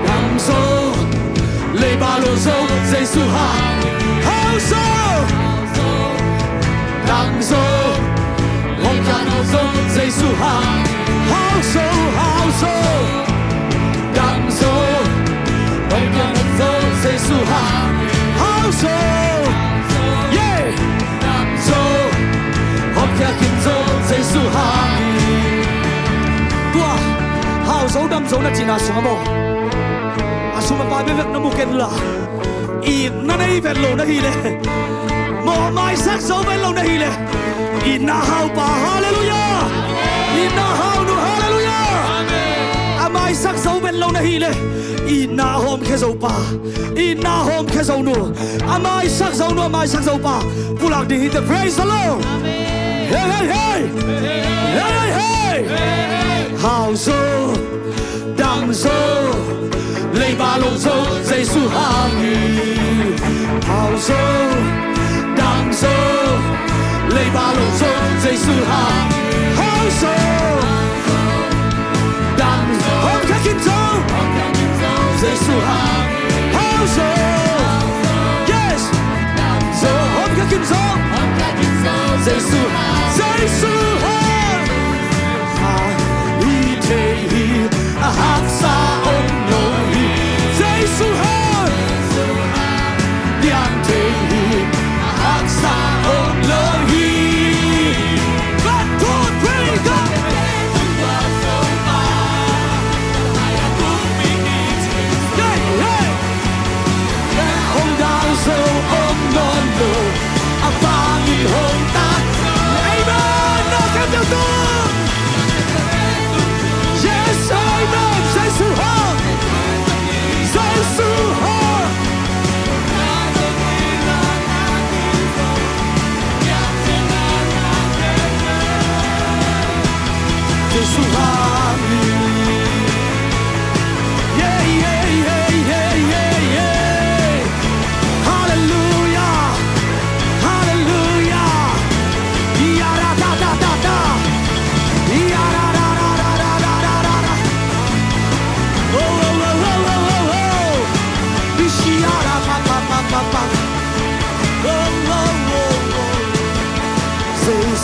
Dam zo. Leiba lo zo, Jesu hang. Hau zo. Dam zo. Hong kiang zo, Jesu hang. Hau zo, hau zo. Dam zo. Hong kiang zo, Jesu hang. Hau zo. Yeah. Dam zo, hong kiang zo, Jesu hang. Tua, hau zo dam zo na cihna sungah maw, a sum a pai bekbek na mu ken la, itna nei vet lo na hi leh, maw, maisak zo vet lo na hi leh, itna hau pa, halleluiah. Itna hau nu, halleluiah. A maisak zo vet lo na hi leh, itna hawmkhia zo pa. Itna hawmkhia zo nu, a maisak zo nu, a maisak zo pa pulak ding hi teh. Praise the Lord. Amen. Hey, hey, hey. Hey, hey, hey. Hau zo, dam zo, leiba lo zo, Jesu hang hi. Hau zo, dam zo, leiba lo zo, Jesu hang hi. Hau zo, dam zo, hawmkhia khin zo, Jesu hang. Hau zo. Yes. Zo, hawmkhia khin zo, Jesu hang. Jesu hang. I thei hi, a haksa om lo hi. Jesu hang. Diang thei hi, a haksa om lo hi.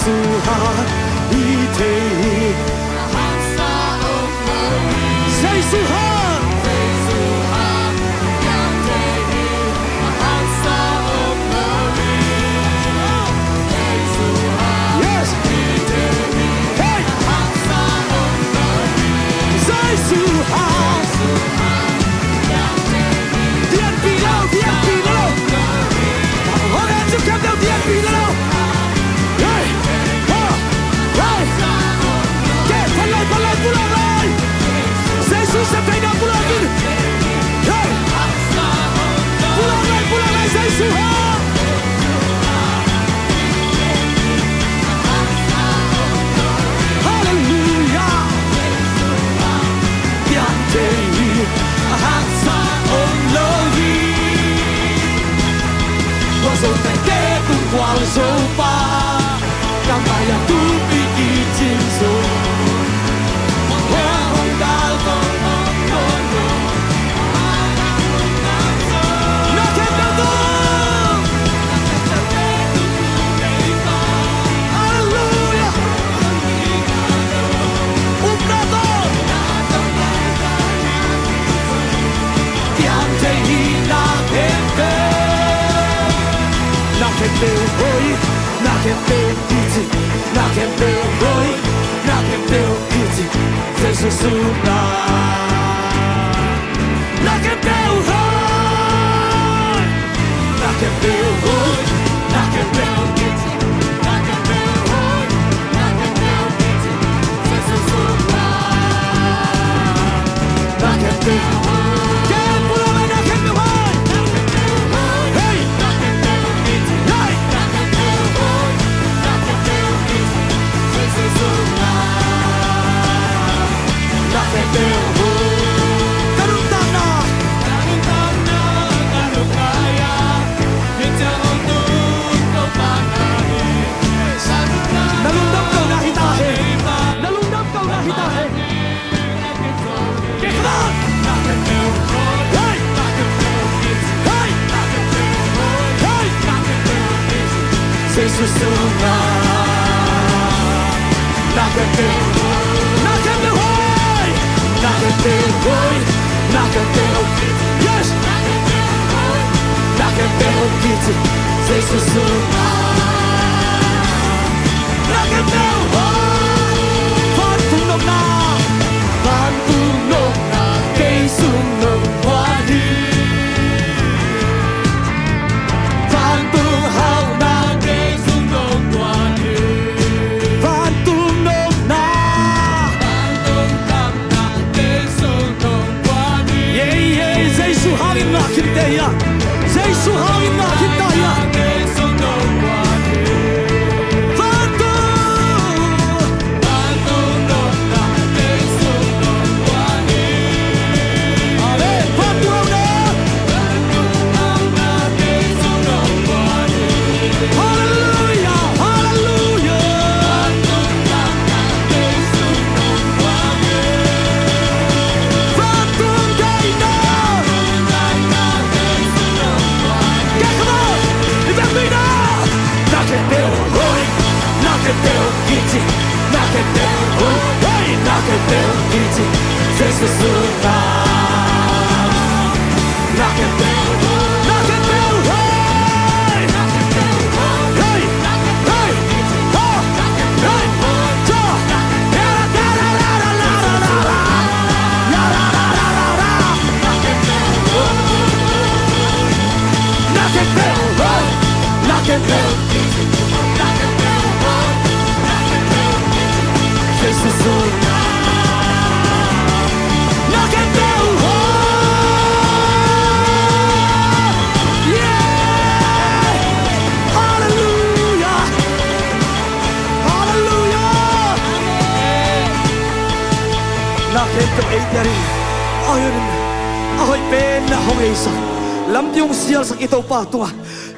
Jesu hang. Yes. Hey. Jesu hang. Dianpih lo, dianpih lo. Hong en, dianpih lo. Hey. Ha. Hey. Ke, pulak lai, pulak lai, pulak lai. Jesu septheihna pulak in. Hey. Pulak lai, pulak lai, Jesu hang. Halleluiah. Piangthei hi, a haksa om lo hi. Gualzo tangte tung gualzo pa, kamai a tupi kicin zo. Hong gal kong hong kong kong. Na khempeuh tawh. Halleluiah. Upna tawh. Piangthei hi na khempeuh. Na khempeuh hoih, na khempeuh kici, na khempeuh hoih, na khempeuh kici, Jesu sungah. Na khempeuh hoih, na khempeuh hoih, na khempeuh kici, na khempeuh hoih, na khempeuh kici, Jesu sungah. Na khempeuh hoih. Ke pulak lai, na khempeuh hoih. Hey. Hey. Na khempeuh hoih. Ka nuntakna. Na lungdam kohna hi ta hen. Na lungdam kohna hi ta hen. Hey! Hey! Hey! Jesu sungah. Na khempeuh, na khempeuh hoih, na khempeuh hoih, na khempeuh, yes. Na khempeuh kici, Jesu sungah. Na khempeuh hoih. Vantung nopna, vantung nopna, kei sung nong guan hi. Vantung hauhna, kei sung nong guan hi. Vantung nopna, vantung kamna, kei sung nong guan hi. Ei, ei, Jesu hangin ngah khin teh ia. Jesu hangin ngah khin teh ia. Vantung. Amen. Vantung hauhna. Halleluiah, halleluiah. Vantung daihna. Come on. It's a big na. Na khempeuh hoih, na khempeuh kici, na khempeuh hoih, hey, na khempeuh kici, Jesu sungah. Na khempeuh hoih, na khempeuh hoih, hey, hey, ha, hey, ha. Na khempeuh hoih, na khempeuh, na khempeuh hoih, na khempeuh kici, Jesu sungah. Na khempeuh hoih. Yeah! Halleluiah! Halleluiah! Na khempeuh eite ading a hoih, a hoih pen na hong heisak, lampi hong sialsak i Topa tungah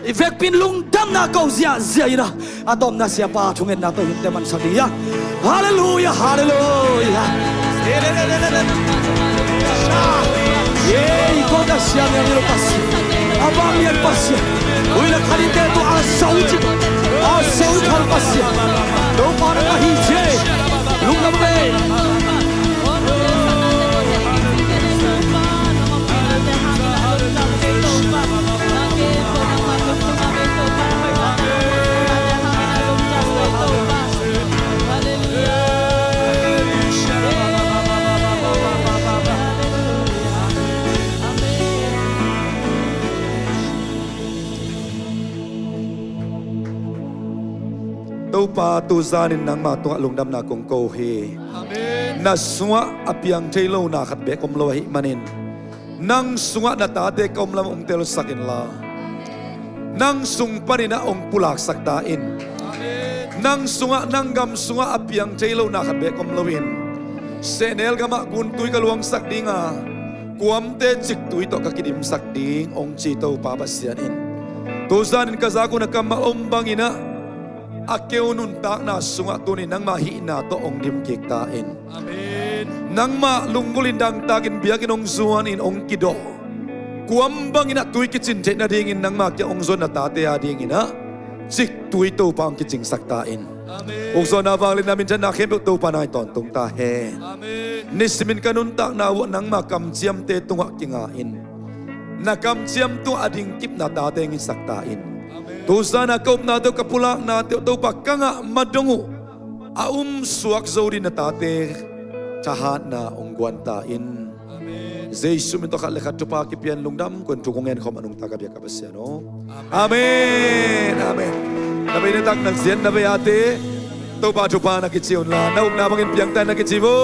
i vekpi in lungdamna ko ziahziah in a, a tawpna Siapa thungetna tawh i hunte mansak ding hi a. Halleluiah, halleluiah. Ei, ko ta siam yang lo Pasian. A bang yang Pasian. Ui la khalite tu a sau cik. A Zothar Pasian, Topa na ka hi ci e. Lungdam e. Topa, tu zanin nangma tungah lungdamna kong ko hi. Amen. Na sungah a piang thei lo na khat bek om lo ahih manin, nang sungah na tate ka om lam hong telsak inla, nang sung panin ah hong pulaksak ta in. Amen. Nang sungah, nang gam sungah a piang thei lo na khat bek om loin, sehnel gamah guntui ka luangsak ding a, kuamte ciktui tawh ka kidimsak ding, hong ci Topa Pasian in. Tu zanin ka zak un a kammal om bangin ah, a keu nuntakna sungah tuni nangma hihna tawh hong dimkik ta in. Amen. Nangmah lunggulhin dangtakin biakinn hong zuanin hong kidawh, kuam bangin ah tui kicin theih nadingin nangma kiang hong zuan na tate adingin ah ciktui Topa hong kicingsak ta in. Amen. Ukzawn a vangliatna minthanna khempeuh Topa na in tawntung ta hen. Amen. Nisimin ka nuntakna uh ah nangma kamciamte tungah kinga in, na kamciam tungah a dingkipna tate hong hisak ta in. Amen. Tu zan a ka upnate uh, ka pulaknate uh Topa ka ngah ma dong uh a um suak zo dingin na tate thahatna hong guan ta in. Amen. Jesu min tawh khat le khat thupha kipia in lungdam kong, thu kong ngen khawm a nungta ka biak ka Pasian aw. Amen. Amen. Amen. Na vei nitak na ziat na vei ate Topa thupha na kici unla, na ukna bangin piangtan na kici vo.